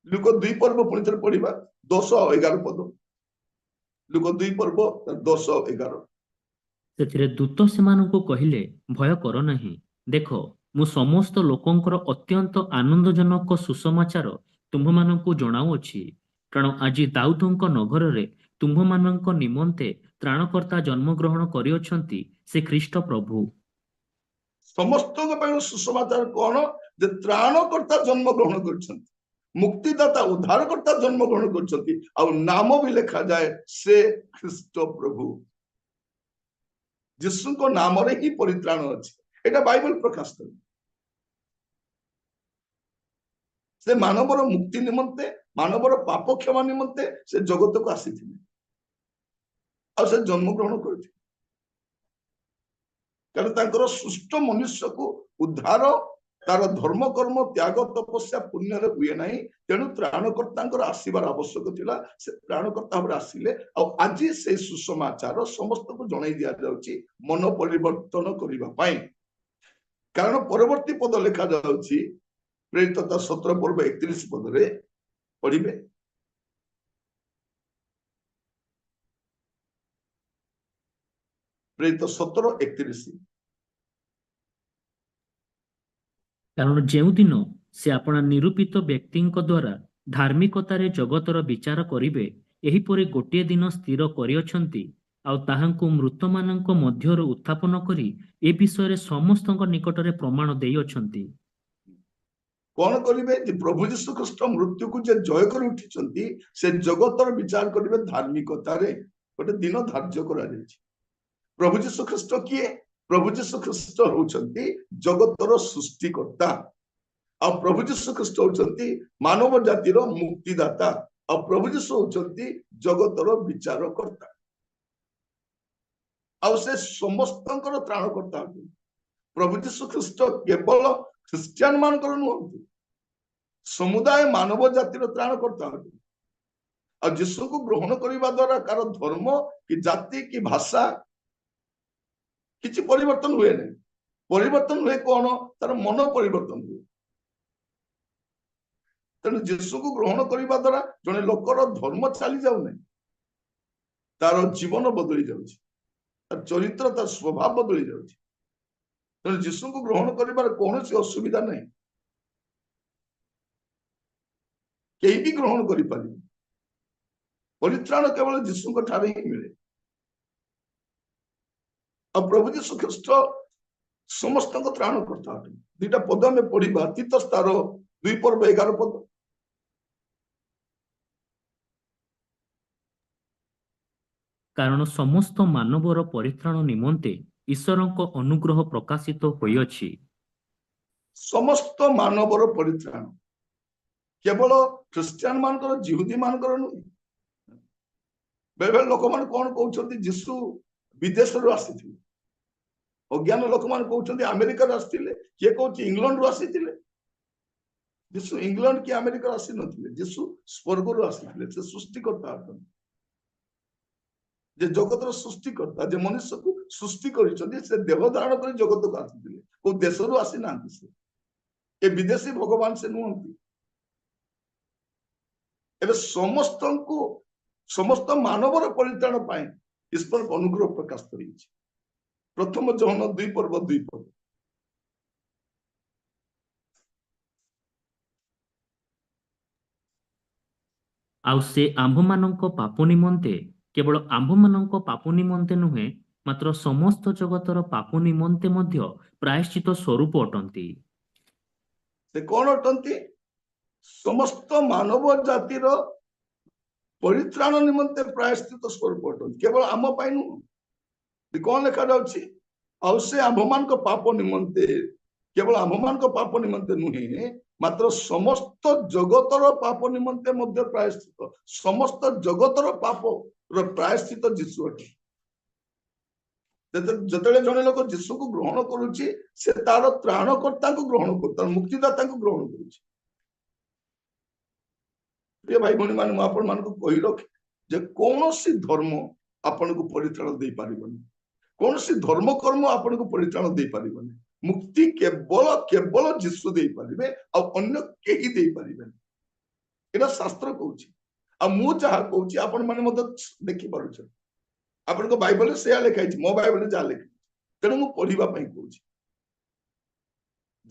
ଲୁକ 2 ପର୍ବ ପୁଣି ଥରେ ପଢିବା, 10 ଆଉ 11 ପଦ। ଲୁକ 2 ପର୍ବ 10 ଆଉ 11। ସେଥିରେ ଦୂତ ସେମାନଙ୍କୁ କହିଲେ, ଭୟ କର ନାହିଁ, ଦେଖ ମୁଁ ସମସ୍ତ ଲୋକଙ୍କର ଅତ୍ୟନ୍ତ ଆନନ୍ଦଜନକ ସୁସମାଚାର ତୁମ୍ଭମାନଙ୍କୁ ଜଣାଉଅଛି। କାରଣ ଆଜି ଦାଉଦଙ୍କ ନଗରରେ ତୁମ୍ଭମାନଙ୍କ ନିମନ୍ତେ ତ୍ରାଣକର୍ତ୍ତା ଜନ୍ମଗ୍ରହଣ କରିଅଛନ୍ତି, ସେ ଖ୍ରୀଷ୍ଟ ପ୍ରଭୁ। ସମସ୍ତଙ୍କ ପାଇଁ ସୁସମାଚାର କଣ? ଯେ ତ୍ରାଣକର୍ତ୍ତା ଜନ୍ମଗ୍ରହଣ କରିଛନ୍ତି, ମୁକ୍ତିଦାତା ଉଦ୍ଧାରକର୍ତ୍ତା ଜନ୍ମଗ୍ରହଣ କରିଛନ୍ତି, ଆଉ ନାମ ବି ଲେଖାଯାଏ ସେ ଖ୍ରୀଷ୍ଟ ପ୍ରଭୁ। ଯୀଶୁଙ୍କ ନାମରେ ହିଁ ପରିତ୍ରାଣ ଅଛି। ଏଇଟା ବାଇବଲ ପ୍ରକାଶ କରେ। ସେ ମାନବର ମୁକ୍ତି ନିମନ୍ତେ, ମାନବର ପାପ କ୍ଷମା ନିମନ୍ତେ ସେ ଜଗତକୁ ଆସିଥିଲେ ଆଉ ସେ ଜନ୍ମଗ୍ରହଣ କରିଥିଲେ। କାରଣ ତାଙ୍କର ସୃଷ୍ଟ ମନୁଷ୍ୟକୁ ଉଦ୍ଧାର ତାର ଧର୍ମ କର୍ମ ତ୍ୟାଗ ତପସ୍ୟା ପୁଣ୍ୟରେ ହୁଏ ନାହିଁ। ତେଣୁ ତ୍ରାଣକର୍ତ୍ତାଙ୍କର ଆସିବାର ଆବଶ୍ୟକ ଥିଲା। ସେ ତ୍ରାଣକର୍ତ୍ତା ଭାବରେ ଆସିଲେ। ଆଉ ଆଜି ସେଇ ସୁସମାଚାର ସମସ୍ତଙ୍କୁ ଜଣାଇ ଦିଆଯାଉଛି ମନ ପରିବର୍ତ୍ତନ କରିବା ପାଇଁ। କାରଣ ପରବର୍ତ୍ତୀ ପଦ ଲେଖାଯାଉଛି ପ୍ରେରିତ 17 ପର୍ବ 31 ପଦରେ ପଢିବେ। ପ୍ରେରିତ 17:31। କାରଣ ଯେଉଁଦିନ ସେ ଆପଣା ନିରୂପିତ ବ୍ୟକ୍ତିଙ୍କ ଦ୍ୱାରା ଧାର୍ମିକତାରେ ଜଗତର ବିଚାର କରିବେ, ଏହିପରି ଗୋଟିଏ ଦିନ ସ୍ଥିର କରିଅଛନ୍ତି, ଆଉ ତାହାଙ୍କୁ ମୃତମାନଙ୍କ ମଧ୍ୟରୁ ଉତ୍ଥାପନ କରି ଏ ବିଷୟରେ ସମସ୍ତଙ୍କ ନିକଟରେ ପ୍ରମାଣ ଦେଇଅଛନ୍ତି। କଣ କରିବେ? ଯେ ପ୍ରଭୁ ଯୀଶୁ ଖ୍ରୀଷ୍ଟ ମୃତ୍ୟୁକୁ ଯେ ଜୟ କରି ଉଠିଛନ୍ତି, ସେ ଜଗତର ବିଚାର କରିବେ ଧାର୍ମିକତାରେ। ଗୋଟେ ଦିନ ଧାର୍ଯ୍ୟ କରାଯାଇଛି। ପ୍ରଭୁ ଯୀଶୁ ଖ୍ରୀଷ୍ଟ କିଏ? ପ୍ରଭୁ ଯୀଶୁ ଖ୍ରୀଷ୍ଟ ହଉଛନ୍ତି ଜଗତର ସୃଷ୍ଟିକର୍ତ୍ତା, ଆଉ ପ୍ରଭୁ ଯୀଶୁ ଖ୍ରୀଷ୍ଟ ହଉଛନ୍ତି ମାନବ ଜାତିର ମୁକ୍ତିଦାତା, ଆଉ ପ୍ରଭୁ ଯୀଶୁ ହଉଛନ୍ତି ଜଗତର ବିଚାରକର୍ତ୍ତା, ଆଉ ସେ ସମସ୍ତଙ୍କର ତ୍ରାଣକର୍ତ୍ତା ଅଟନ୍ତି। ପ୍ରଭୁ ଯୀଶୁ ଖ୍ରୀଷ୍ଟ କେବଳ ଖ୍ରୀଷ୍ଟିଆନ ମାନଙ୍କର ନୁହନ୍ତି, ସମୁଦାୟ ମାନବ ଜାତିର ତ୍ରାଣକର୍ତ୍ତା ଅଟନ୍ତି। ଆଉ ଯୀଶୁଙ୍କୁ ଗ୍ରହଣ କରିବା ଦ୍ଵାରା କାହାର ଧର୍ମ କି ଜାତି କି ଭାଷା କିଛି ପରିବର୍ତ୍ତନ ହୁଏ ନାହିଁ। ପରିବର୍ତ୍ତନ ହୁଏ କଣ? ତାର ମନ ପରିବର୍ତ୍ତନ ହୁଏ। ତେଣୁ ଯୀଶୁକୁ ଗ୍ରହଣ କରିବା ଦ୍ଵାରା ଜଣେ ଲୋକର ଧର୍ମ ଚାଲି ଯାଉନାହିଁ, ତାର ଜୀବନ ବଦଳି ଯାଉଛି, ତାର ଚରିତ୍ର, ତାର ସ୍ୱଭାବ ବଦଳି ଯାଉଛି। ତେଣୁ ଯୀଶୁଙ୍କୁ ଗ୍ରହଣ କରିବାର କୌଣସି ଅସୁବିଧା ନାହିଁ, କେହି ବି ଗ୍ରହଣ କରିପାରିବେ। ପରିତ୍ରାଣ କେବଳ ଯୀଶୁଙ୍କ ଠାରେ ହିଁ ମିଳେ। ଆଉ ପ୍ରଭୁ ଯୀଶୁ ଖ୍ରୀଷ୍ଟ ସମସ୍ତଙ୍କ ତ୍ରାଣକର୍ତ୍ତା ଅଟନ୍ତି। ଦୁଇଟା ପଦ ଆମେ ପଢିବା, ତୀତସ ତାର 2 ପର୍ବ 11 ପଦ। କାରଣ ସମସ୍ତ ମାନବର ପରିତ୍ରାଣ ନିମନ୍ତେ ଈଶ୍ୱରଙ୍କ ଅନୁଗ୍ରହ ପ୍ରକାଶିତ ହୋଇଅଛି। ସମସ୍ତ ମାନବର ପରିତ୍ରାଣ କେବଳ ଖ୍ରୀଷ୍ଟିଆନ ମାନଙ୍କର, ଯିହୁଦୀ ମାନଙ୍କର ନୁହେଁ। ବେଳେବେଳେ ଲୋକମାନେ କଣ କହୁଛନ୍ତି, ଯୀଶୁ ବିଦେଶରୁ ଆସିଥିଲେ। ଅଜ୍ଞାନ ଲୋକମାନେ କହୁଛନ୍ତି ଆମେରିକାରୁ ଆସିଥିଲେ, କିଏ କହୁଛି ଇଂଲଣ୍ଡରୁ ଆସିଥିଲେ। ଯୀଶୁ ଇଂଲଣ୍ଡ କି ଆମେରିକାରୁ ଆସିନଥିଲେ, ଯୀଶୁ ସ୍ୱର୍ଗରୁ ଆସିଥିଲେ। ସେ ସୃଷ୍ଟିକର୍ତ୍ତା ଅଟନ୍ତି, ଯେ ଜଗତର ସୃଷ୍ଟିକର୍ତ୍ତା, ଯେ ମନୁଷ୍ୟକୁ ସୃଷ୍ଟି କରିଛନ୍ତି, ସେ ଦେହ ଧାରଣ କରି ଜଗତକୁ ଆସିଥିଲେ, କୋଉ ଦେଶରୁ ଆସିନାହାନ୍ତି। ସେ ଏ ବିଦେଶୀ ଭଗବାନ ସେ ନୁହନ୍ତି। ଏବେ ସମସ୍ତଙ୍କୁ, ସମସ୍ତ ମାନବର ପରିତ୍ରାଣ ପାଇଁ ଈଶ୍ୱରଙ୍କ ଅନୁଗ୍ରହ ପ୍ରକାଶ କରିଛି। ପ୍ରଥମ ଯୋହନ 2 ପର୍ବ 2 ପଦ। ଆଉ ସେ ଆମ୍ଭମାନଙ୍କ ପାପ ନିମନ୍ତେ, କେବଳ ଆମ୍ଭମାନଙ୍କ ପାପ ନିମନ୍ତେ ନୁହେଁ, ମାତ୍ର ସମସ୍ତ ଜଗତର ପାପ ନିମନ୍ତେ ମଧ୍ୟ ପ୍ରାୟଶ୍ଚିତ ସ୍ୱରୂପ ଅଟନ୍ତି। ସେ କଣ ଅଟନ୍ତି? ସମସ୍ତ ମାନବ ଜାତିର ପରିତ୍ରାଣ ନିମନ୍ତେ ପ୍ରାୟଶ୍ଚିତ ସ୍ୱରୂପ ଅଟନ୍ତି, କେବଳ ଆମ ପାଇଁ ନୁହଁ। କଣ ଲେଖାଯାଉଛି? ଆଉ ସେ ଆମ୍ଭମାନଙ୍କ ପାପ ନିମନ୍ତେ, କେବଳ ଆମ୍ଭମାନଙ୍କ ପାପ ନିମନ୍ତେ ନୁହେଁ, ମାତ୍ର ସମସ୍ତ ଜଗତର ପାପ ନିମନ୍ତେ ମଧ୍ୟ ପ୍ରାୟଶ୍ଚିତ। ସମସ୍ତ ଜଗତର ପାପର ପ୍ରାୟଶ୍ଚିତ ଯୀଶୁ ଅଟେ। ଯେତେବେଳେ ଜଣେ ଲୋକ ଯୀଶୁକୁ ଗ୍ରହଣ କରୁଛି, ସେ ତାର ତ୍ରାଣକର୍ତ୍ତାଙ୍କୁ ଗ୍ରହଣ କରୁଛି, ତାର ମୁକ୍ତିଦାତାଙ୍କୁ ଗ୍ରହଣ କରୁଛି। ପ୍ରିୟ ଭାଇ ଭଉଣୀ ମାନେ, ମୁଁ ଆପଣମାନଙ୍କୁ କହି ରଖେ ଯେ କୌଣସି ଧର୍ମ ଆପଣଙ୍କୁ ପରିତ୍ରାଣ ଦେଇପାରିବନି, କୌଣସି ଧର୍ମ କର୍ମ ଆପଣଙ୍କୁ ପରିତ୍ରାଣ ଦେଇପାରିବନି। ମୁକ୍ତି କେବଳ ଯୀଶୁ ଦେଇପାରିବେ, ଆଉ ଅନ୍ୟ କେହି ଦେଇପାରିବେନି। ଏଇଟା ଶାସ୍ତ୍ର କହୁଛି। ଆଉ ମୁଁ ଯାହା କହୁଛି ଆପଣ ମାନେ ମଧ୍ୟ ଦେଖିପାରୁଛନ୍ତି। ଆପଣଙ୍କ ବାଇବଲରେ ସେୟା ଲେଖା ହେଇଛି, ମୋ ବାଇବଲରେ ଯାହା ଲେଖା ହେଇଛି, ତେଣୁ ମୁଁ ପଢିବା ପାଇଁ କହୁଛି।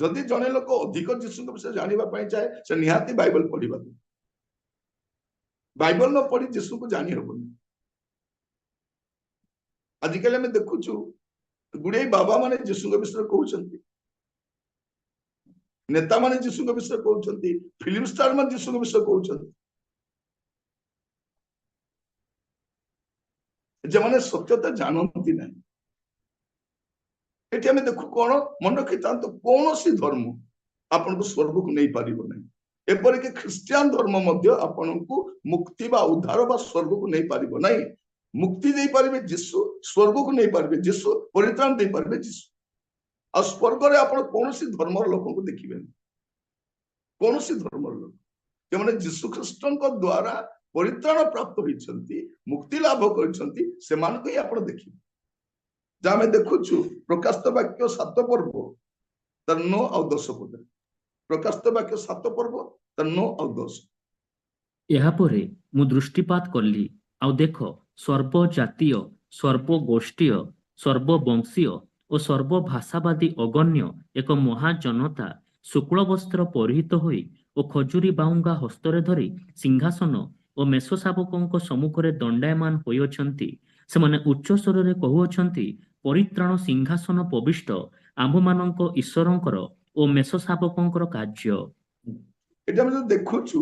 ଯଦି ଜଣେ ଲୋକ ଅଧିକ ଯୀଶୁଙ୍କ ବିଷୟରେ ଜାଣିବା ପାଇଁ ଚାହେଁ, ସେ ନିହାତି ବାଇବଲ ପଢିବା ଦରକାର। ବାଇବଲ ନ ପଢି ଯୀଶୁଙ୍କୁ ଜାଣି ହବନି। ଆଜିକାଲି ଆମେ ଦେଖୁଛୁ ଗୁଡିଏ ବାବା ମାନେ ଯୀଶୁଙ୍କ ବିଷୟରେ କହୁଛନ୍ତି, ନେତା ମାନେ ଯୀଶୁଙ୍କ ବିଷୟରେ କହୁଛନ୍ତି, ଫିଲ୍ମ ଷ୍ଟାର ମାନେ ଯୀଶୁଙ୍କ ବିଷୟରେ କହୁଛନ୍ତି। ଯେଉଁମାନେ ସତ୍ୟତା ଜାଣନ୍ତି ନାହିଁ। ଏଠି ଆମେ ଦେଖୁ କଣ, ମନେ ରଖିଥାନ୍ତୁ, କୌଣସି ଧର୍ମ ଆପଣଙ୍କୁ ସ୍ୱର୍ଗକୁ ନେଇପାରିବ ନାହିଁ। ଏପରିକି ଖ୍ରୀଷ୍ଟିଆନ ଧର୍ମ ମଧ୍ୟ ଆପଣଙ୍କୁ ମୁକ୍ତି ବା ଉଦ୍ଧାର ବା ସ୍ୱର୍ଗକୁ ନେଇପାରିବ ନାହିଁ। ମୁକ୍ତି ଦେଇପାରିବେ ଯୀଶୁ, ସ୍ୱର୍ଗକୁ ନେଇପାରିବେ ଯୀଶୁ, ପରିତ୍ରାଣ ଦେଇପାରିବେ ଯୀଶୁ। ଆଉ ସ୍ୱର୍ଗରେ ଆପଣ କୌଣସି ଧର୍ମର ଲୋକଙ୍କୁ ଦେଖିବେନି, କୌଣସି ଧର୍ମର ଲୋକ। ଯେଉଁମାନେ ଯୀଶୁ ଖ୍ରୀଷ୍ଟଙ୍କ ଦ୍ଵାରା ପରିତ୍ରାଣ ପ୍ରାପ୍ତ ହୋଇଛନ୍ତି, ମୁକ୍ତି ଲାଭ କରିଛନ୍ତି, ସେମାନଙ୍କୁ ହିଁ ଆପଣ ଦେଖିବେ। ଯାହା ଆମେ ଦେଖୁଛୁ ପ୍ରକାଶିତ ବାକ୍ୟ 7 ପର୍ବ ତାର 9 ଆଉ 10 ପଦରେ। ପ୍ରକାଶିତ ବାକ୍ୟ 7 ପର୍ବ ତାର 9 ଆଉ 10। ଏହାପରେ ମୁଁ ଦୃଷ୍ଟିପାତ କଲି, ଆଉ ଦେଖ, ସର୍ବଜାତୀୟ, ସର୍ବଗୋଷ୍ଠୀୟ, ସର୍ବବଂଶୀୟ ଓ ସର୍ବଭାଷାବାଦୀ ଅଗଣ୍ୟ ଏକ ମହାଜନତା ଶୁକ୍ଳ ବସ୍ତ୍ର ପରିହିତ ହୋଇ ଓ ଖଜୁରୀ ବାହୁଙ୍ଗା ହସ୍ତରେ ଧରି ସିଂହାସନ ଓ ମେଷ ଶାବକଙ୍କ ସମ୍ମୁଖରେ ଦଣ୍ଡାୟମାନ ହୋଇଅଛନ୍ତି। ସେମାନେ ଉଚ୍ଚ ସ୍ୱରରେ କହୁଅଛନ୍ତି, ପରିତ୍ରାଣ ସିଂହାସନ ଉପବିଷ୍ଟ ଆମ୍ଭମାନଙ୍କ ଈଶ୍ୱରଙ୍କର ଓ ମେଷ ଶାବକଙ୍କର କାର୍ଯ୍ୟ। ଏଠି ଆମେ ଯଦି ଦେଖୁଛୁ,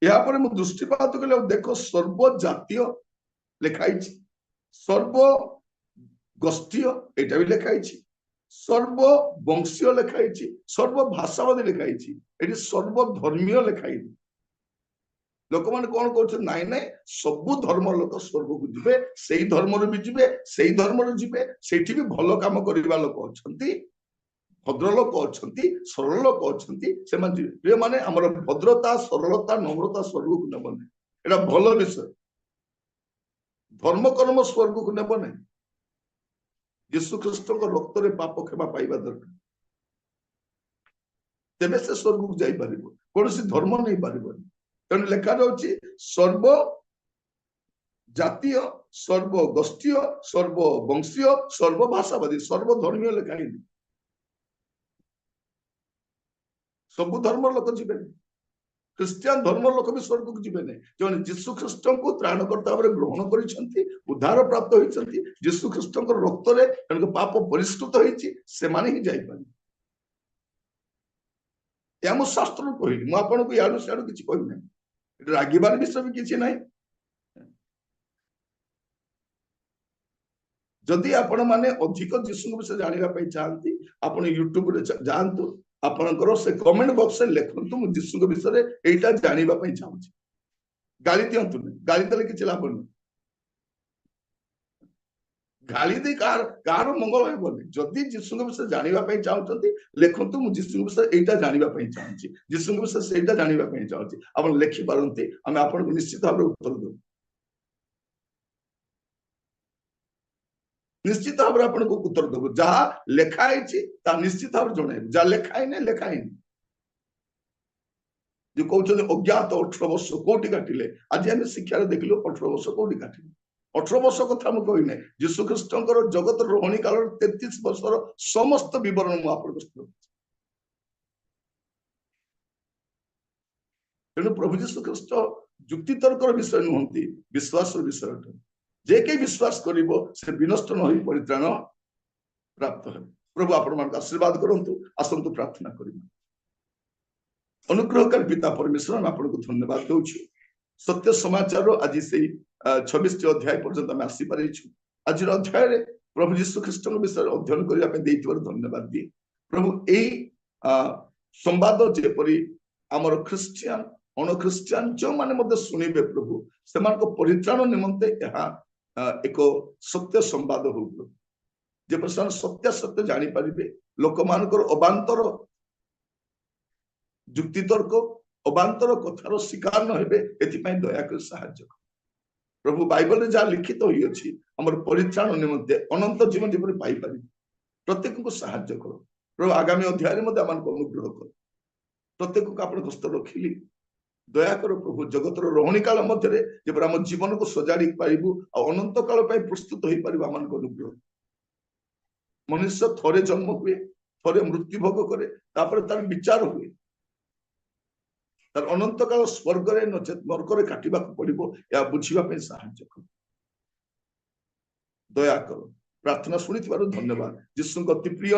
ଏହାପରେ ମୁଁ ଦୃଷ୍ଟିପାତ କଲି, ଆଉ ଦେଖ, ସର୍ବଜାତୀୟ ଲେଖା ହେଇଛି, ସର୍ବଗୋଷ୍ଠୀୟ ଏଇଟା ବି ଲେଖା ହେଇଛି, ସର୍ବବଂଶୀୟ ଲେଖା ହେଇଛି, ସର୍ବଭାଷାବାଦୀ ଲେଖା ହେଇଛି, ଏଠି ସର୍ବଧର୍ମୀୟ ଲେଖା ହେଇନି। ଲୋକମାନେ କଣ କହୁଛନ୍ତି, ନାଇଁ ନାଇଁ, ସବୁ ଧର୍ମର ଲୋକ ସ୍ୱର୍ଗକୁ ଯିବେ, ସେଇ ଧର୍ମରୁ ବି ଯିବେ, ସେଇ ଧର୍ମରୁ ଯିବେ, ସେଇଠି ବି ଭଲ କାମ କରିବା ଲୋକ ଅଛନ୍ତି, ଭଦ୍ର ଲୋକ ଅଛନ୍ତି, ସରଳ ଲୋକ ଅଛନ୍ତି, ସେମାନେ ଯିବେ। ପ୍ରିୟମାନେ, ଆମର ଭଦ୍ରତା, ସରଳତା, ନମ୍ରତା ସ୍ୱର୍ଗକୁ ନେବନି। ଏଇଟା ଭଲ ବିଷୟ। ଧର୍ମ କର୍ମ ସ୍ୱର୍ଗକୁ ନେବ ନାହିଁ। ଯୀଶୁ ଖ୍ରୀଷ୍ଟଙ୍କ ରକ୍ତରେ ପାପ କ୍ଷମା ପାଇବା ଦରକାର, ତେବେ ସେ ସ୍ୱର୍ଗକୁ ଯାଇପାରିବ। କୌଣସି ଧର୍ମ ନେଇପାରିବନି। ତେଣୁ ଲେଖାଯାଉଛି ସର୍ବ ଜାତୀୟ, ସର୍ବ ଗୋଷ୍ଠୀୟ, ସର୍ବ ବଂଶୀୟ, ସର୍ବ ଭାଷାବାଦୀ, ସର୍ବ ଧର୍ମୀୟ ଲେଖା ହେଇନି। ସବୁ ଧର୍ମର ଲୋକ ଯିବେନି। ଖ୍ରୀଷ୍ଟିଆନ ଧର୍ମର ଲୋକ ବି ସ୍ୱର୍ଗକୁ ଯିବେନି। ଯେଉଁମାନେ ଯୀଶୁ ଖ୍ରୀଷ୍ଟଙ୍କୁ ତ୍ରାଣକର୍ତ୍ତା ଭାବରେ ଗ୍ରହଣ କରିଛନ୍ତି, ଉଦ୍ଧାର ପ୍ରାପ୍ତ ହୋଇଛନ୍ତି, ଯୀଶୁ ଖ୍ରୀଷ୍ଟଙ୍କର ରକ୍ତରେ ତାଙ୍କ ପାପ ପରିଷ୍କୃତ ହେଇଛି, ସେମାନେ ହିଁ ଯାଇପାରିବେ। ଏହା ମୁଁ ଶାସ୍ତ୍ରରୁ କହିଲି, ମୁଁ ଆପଣଙ୍କୁ ଇଆଡୁ ସିଆଡୁ କିଛି କହିନାହିଁ। ରାଗିବାର ବିଷୟ ବି କିଛି ନାହିଁ। ଯଦି ଆପଣ ମାନେ ଅଧିକ ଯୀଶୁଙ୍କ ବିଷୟରେ ଜାଣିବା ପାଇଁ ଚାହାନ୍ତି, ଆପଣ ୟୁଟ୍ୟୁବରେ ଯାଆନ୍ତୁ, ଆପଣଙ୍କର ସେ କମେଣ୍ଟ ବକ୍ସରେ ଲେଖନ୍ତୁ, ମୁଁ ଯୀଶୁଙ୍କ ବିଷୟରେ ଏଇଟା ଜାଣିବା ପାଇଁ ଚାହୁଁଛି। ଗାଳି ଦିଅନ୍ତୁନି, ଗାଳି ଦେଲେ କିଛି ଲାଭ ନାହିଁ। ଗାଳି ଦେଇ କାହାର ମଙ୍ଗଳ ହେବନି। ଯଦି ଯୀଶୁଙ୍କ ବିଷୟରେ ଜାଣିବା ପାଇଁ ଚାହୁଁଛନ୍ତି, ଲେଖନ୍ତୁ, ମୁଁ ଯୀଶୁଙ୍କ ବିଷୟରେ ଏଇଟା ଜାଣିବା ପାଇଁ ଚାହୁଁଛି, ଯୀଶୁଙ୍କ ବିଷୟରେ ସେଇଟା ଜାଣିବା ପାଇଁ ଚାହୁଁଛି। ଆପଣ ଲେଖିପାରନ୍ତି, ଆମେ ଆପଣଙ୍କୁ ନିଶ୍ଚିତ ଭାବରେ ଉତ୍ତର ଦେବୁ। ନିଶ୍ଚିତ ଭାବରେ ଆପଣଙ୍କୁ ଉତ୍ତର ଦେବୁ। ଯାହା ଲେଖା ହେଇଛି ତାହା ନିଶ୍ଚିତ ଭାବରେ ଜଣାଇବୁ, ଯାହା ଲେଖା ହେଇନି ଲେଖା ହେଇନି। ଯୋଉ କହୁଛନ୍ତି ଅଜ୍ଞାତ 18 ବର୍ଷ କୋଉଠି କାଟିଲେ, ଆଜି ଆମେ ଶିକ୍ଷାରେ ଦେଖିଲୁ 18 ବର୍ଷ କୋଉଠି କାଟିଲେ। 18 ବର୍ଷ କଥା ମୁଁ କହିନାହିଁ, ଯୀଶୁ ଖ୍ରୀଷ୍ଟଙ୍କର ଜଗତ ରହଣି କାଳର 33 ବର୍ଷର ସମସ୍ତ ବିବରଣ ମୁଁ ଆପଣଙ୍କ ସହିତ ରଖୁଛି। ତେଣୁ ପ୍ରଭୁ ଯୀଶୁ ଖ୍ରୀଷ୍ଟ ଯୁକ୍ତିତର୍କର ବିଷୟ ନୁହନ୍ତି, ବିଶ୍ୱାସର ବିଷୟ ଅଟନ୍ତି। ଯେ କେହି ବିଶ୍ୱାସ କରିବ ସେ ବିନଷ୍ଟ ନ ହୋଇ ପରିତ୍ରାଣ ପ୍ରାପ୍ତ ହେବ। ପ୍ରଭୁ ଆପଣମାନଙ୍କୁ ଆଶୀର୍ବାଦ କରନ୍ତୁ। ଆସନ୍ତୁ ପ୍ରାର୍ଥନା କରିବା। ଅନୁଗ୍ରହକାରୀ ପିତା ପରମେଶ୍ୱର, ଆମେ ଆପଣଙ୍କୁ ଧନ୍ୟବାଦ ଦଉଛୁ। ସତ୍ୟ ସମାଚାରର ଆଜି ସେଇ 26ଟି ଅଧ୍ୟାୟ ପର୍ଯ୍ୟନ୍ତ ଆମେ ଆସିପାରିଛୁ। ଆଜିର ଅଧ୍ୟାୟରେ ପ୍ରଭୁ ଯୀଶୁ ଖ୍ରୀଷ୍ଟଙ୍କ ବିଷୟରେ ଅଧ୍ୟୟନ କରିବା ପାଇଁ ଦେଇଥିବାରୁ ଧନ୍ୟବାଦ ଦିଏ। ପ୍ରଭୁ, ଏଇ ସମ୍ବାଦ ଯେପରି ଆମର ଖ୍ରୀଷ୍ଟିଆନ, ଅଣଖ୍ରୀଷ୍ଟିଆନ ଯେଉଁମାନେ ମଧ୍ୟ ଶୁଣିବେ, ପ୍ରଭୁ ସେମାନଙ୍କ ପରିତ୍ରାଣ ନିମନ୍ତେ ଏହା ଏକ ସତ୍ୟ ସମ୍ବାଦ ହଉ ପ୍ରଭୁ, ଯେପରି ସେମାନେ ସତ୍ୟାସତ୍ୟ ଜାଣିପାରିବେ। ଲୋକମାନଙ୍କର ଅବାନ୍ତର ଯୁକ୍ତିତର୍କ, ଅବାନ୍ତର କଥାର ଶିକାର ନ ହେବେ, ଏଥିପାଇଁ ଦୟାକରି ସାହାଯ୍ୟ କର ପ୍ରଭୁ। ବାଇବଲରେ ଯାହା ଲିଖିତ ହୋଇଅଛି ଆମର ପରିତ୍ରାଣ ନିମନ୍ତେ ଅନନ୍ତ ଜୀବନ ଯେପରି ପାଇପାରିବେ, ପ୍ରତ୍ୟେକଙ୍କୁ ସାହାଯ୍ୟ କର ପ୍ରଭୁ। ଆଗାମୀ ଅଧ୍ୟାୟରେ ମଧ୍ୟ ଆମମାନଙ୍କୁ ଅନୁଗ୍ରହ କର। ପ୍ରତ୍ୟେକଙ୍କୁ ଆପଣ ହସ୍ତ ରଖିଲି, ଦୟାକର ପ୍ରଭୁ। ଜଗତର ରହଣି କାଳ ମଧ୍ୟରେ ଯେପରି ଆମ ଜୀବନକୁ ସଜାଡ଼ି ପାରିବୁ ଆଉ ଅନନ୍ତ କାଳ ପାଇଁ ପ୍ରସ୍ତୁତ ହେଇପାରିବୁ, ଆମମାନଙ୍କୁ ଅନୁଗ୍ରହ। ମନୁଷ୍ୟ ଥରେ ଜନ୍ମ ହୁଏ, ଥରେ ମୃତ୍ୟୁ ଭୋଗ କରେ, ତାପରେ ତାର ବିଚାର ହୁଏ। ତାର ଅନନ୍ତ କାଳ ସ୍ୱର୍ଗରେ ନଚେତ ନର୍କରେ କାଟିବାକୁ ପଡିବ। ଏହା ବୁଝିବା ପାଇଁ ସାହାଯ୍ୟ କର, ଦୟା କର। ପ୍ରାର୍ଥନା ଶୁଣିଥିବାରୁ ଧନ୍ୟବାଦ। ଯୀଶୁଙ୍କ ଅତି ପ୍ରିୟ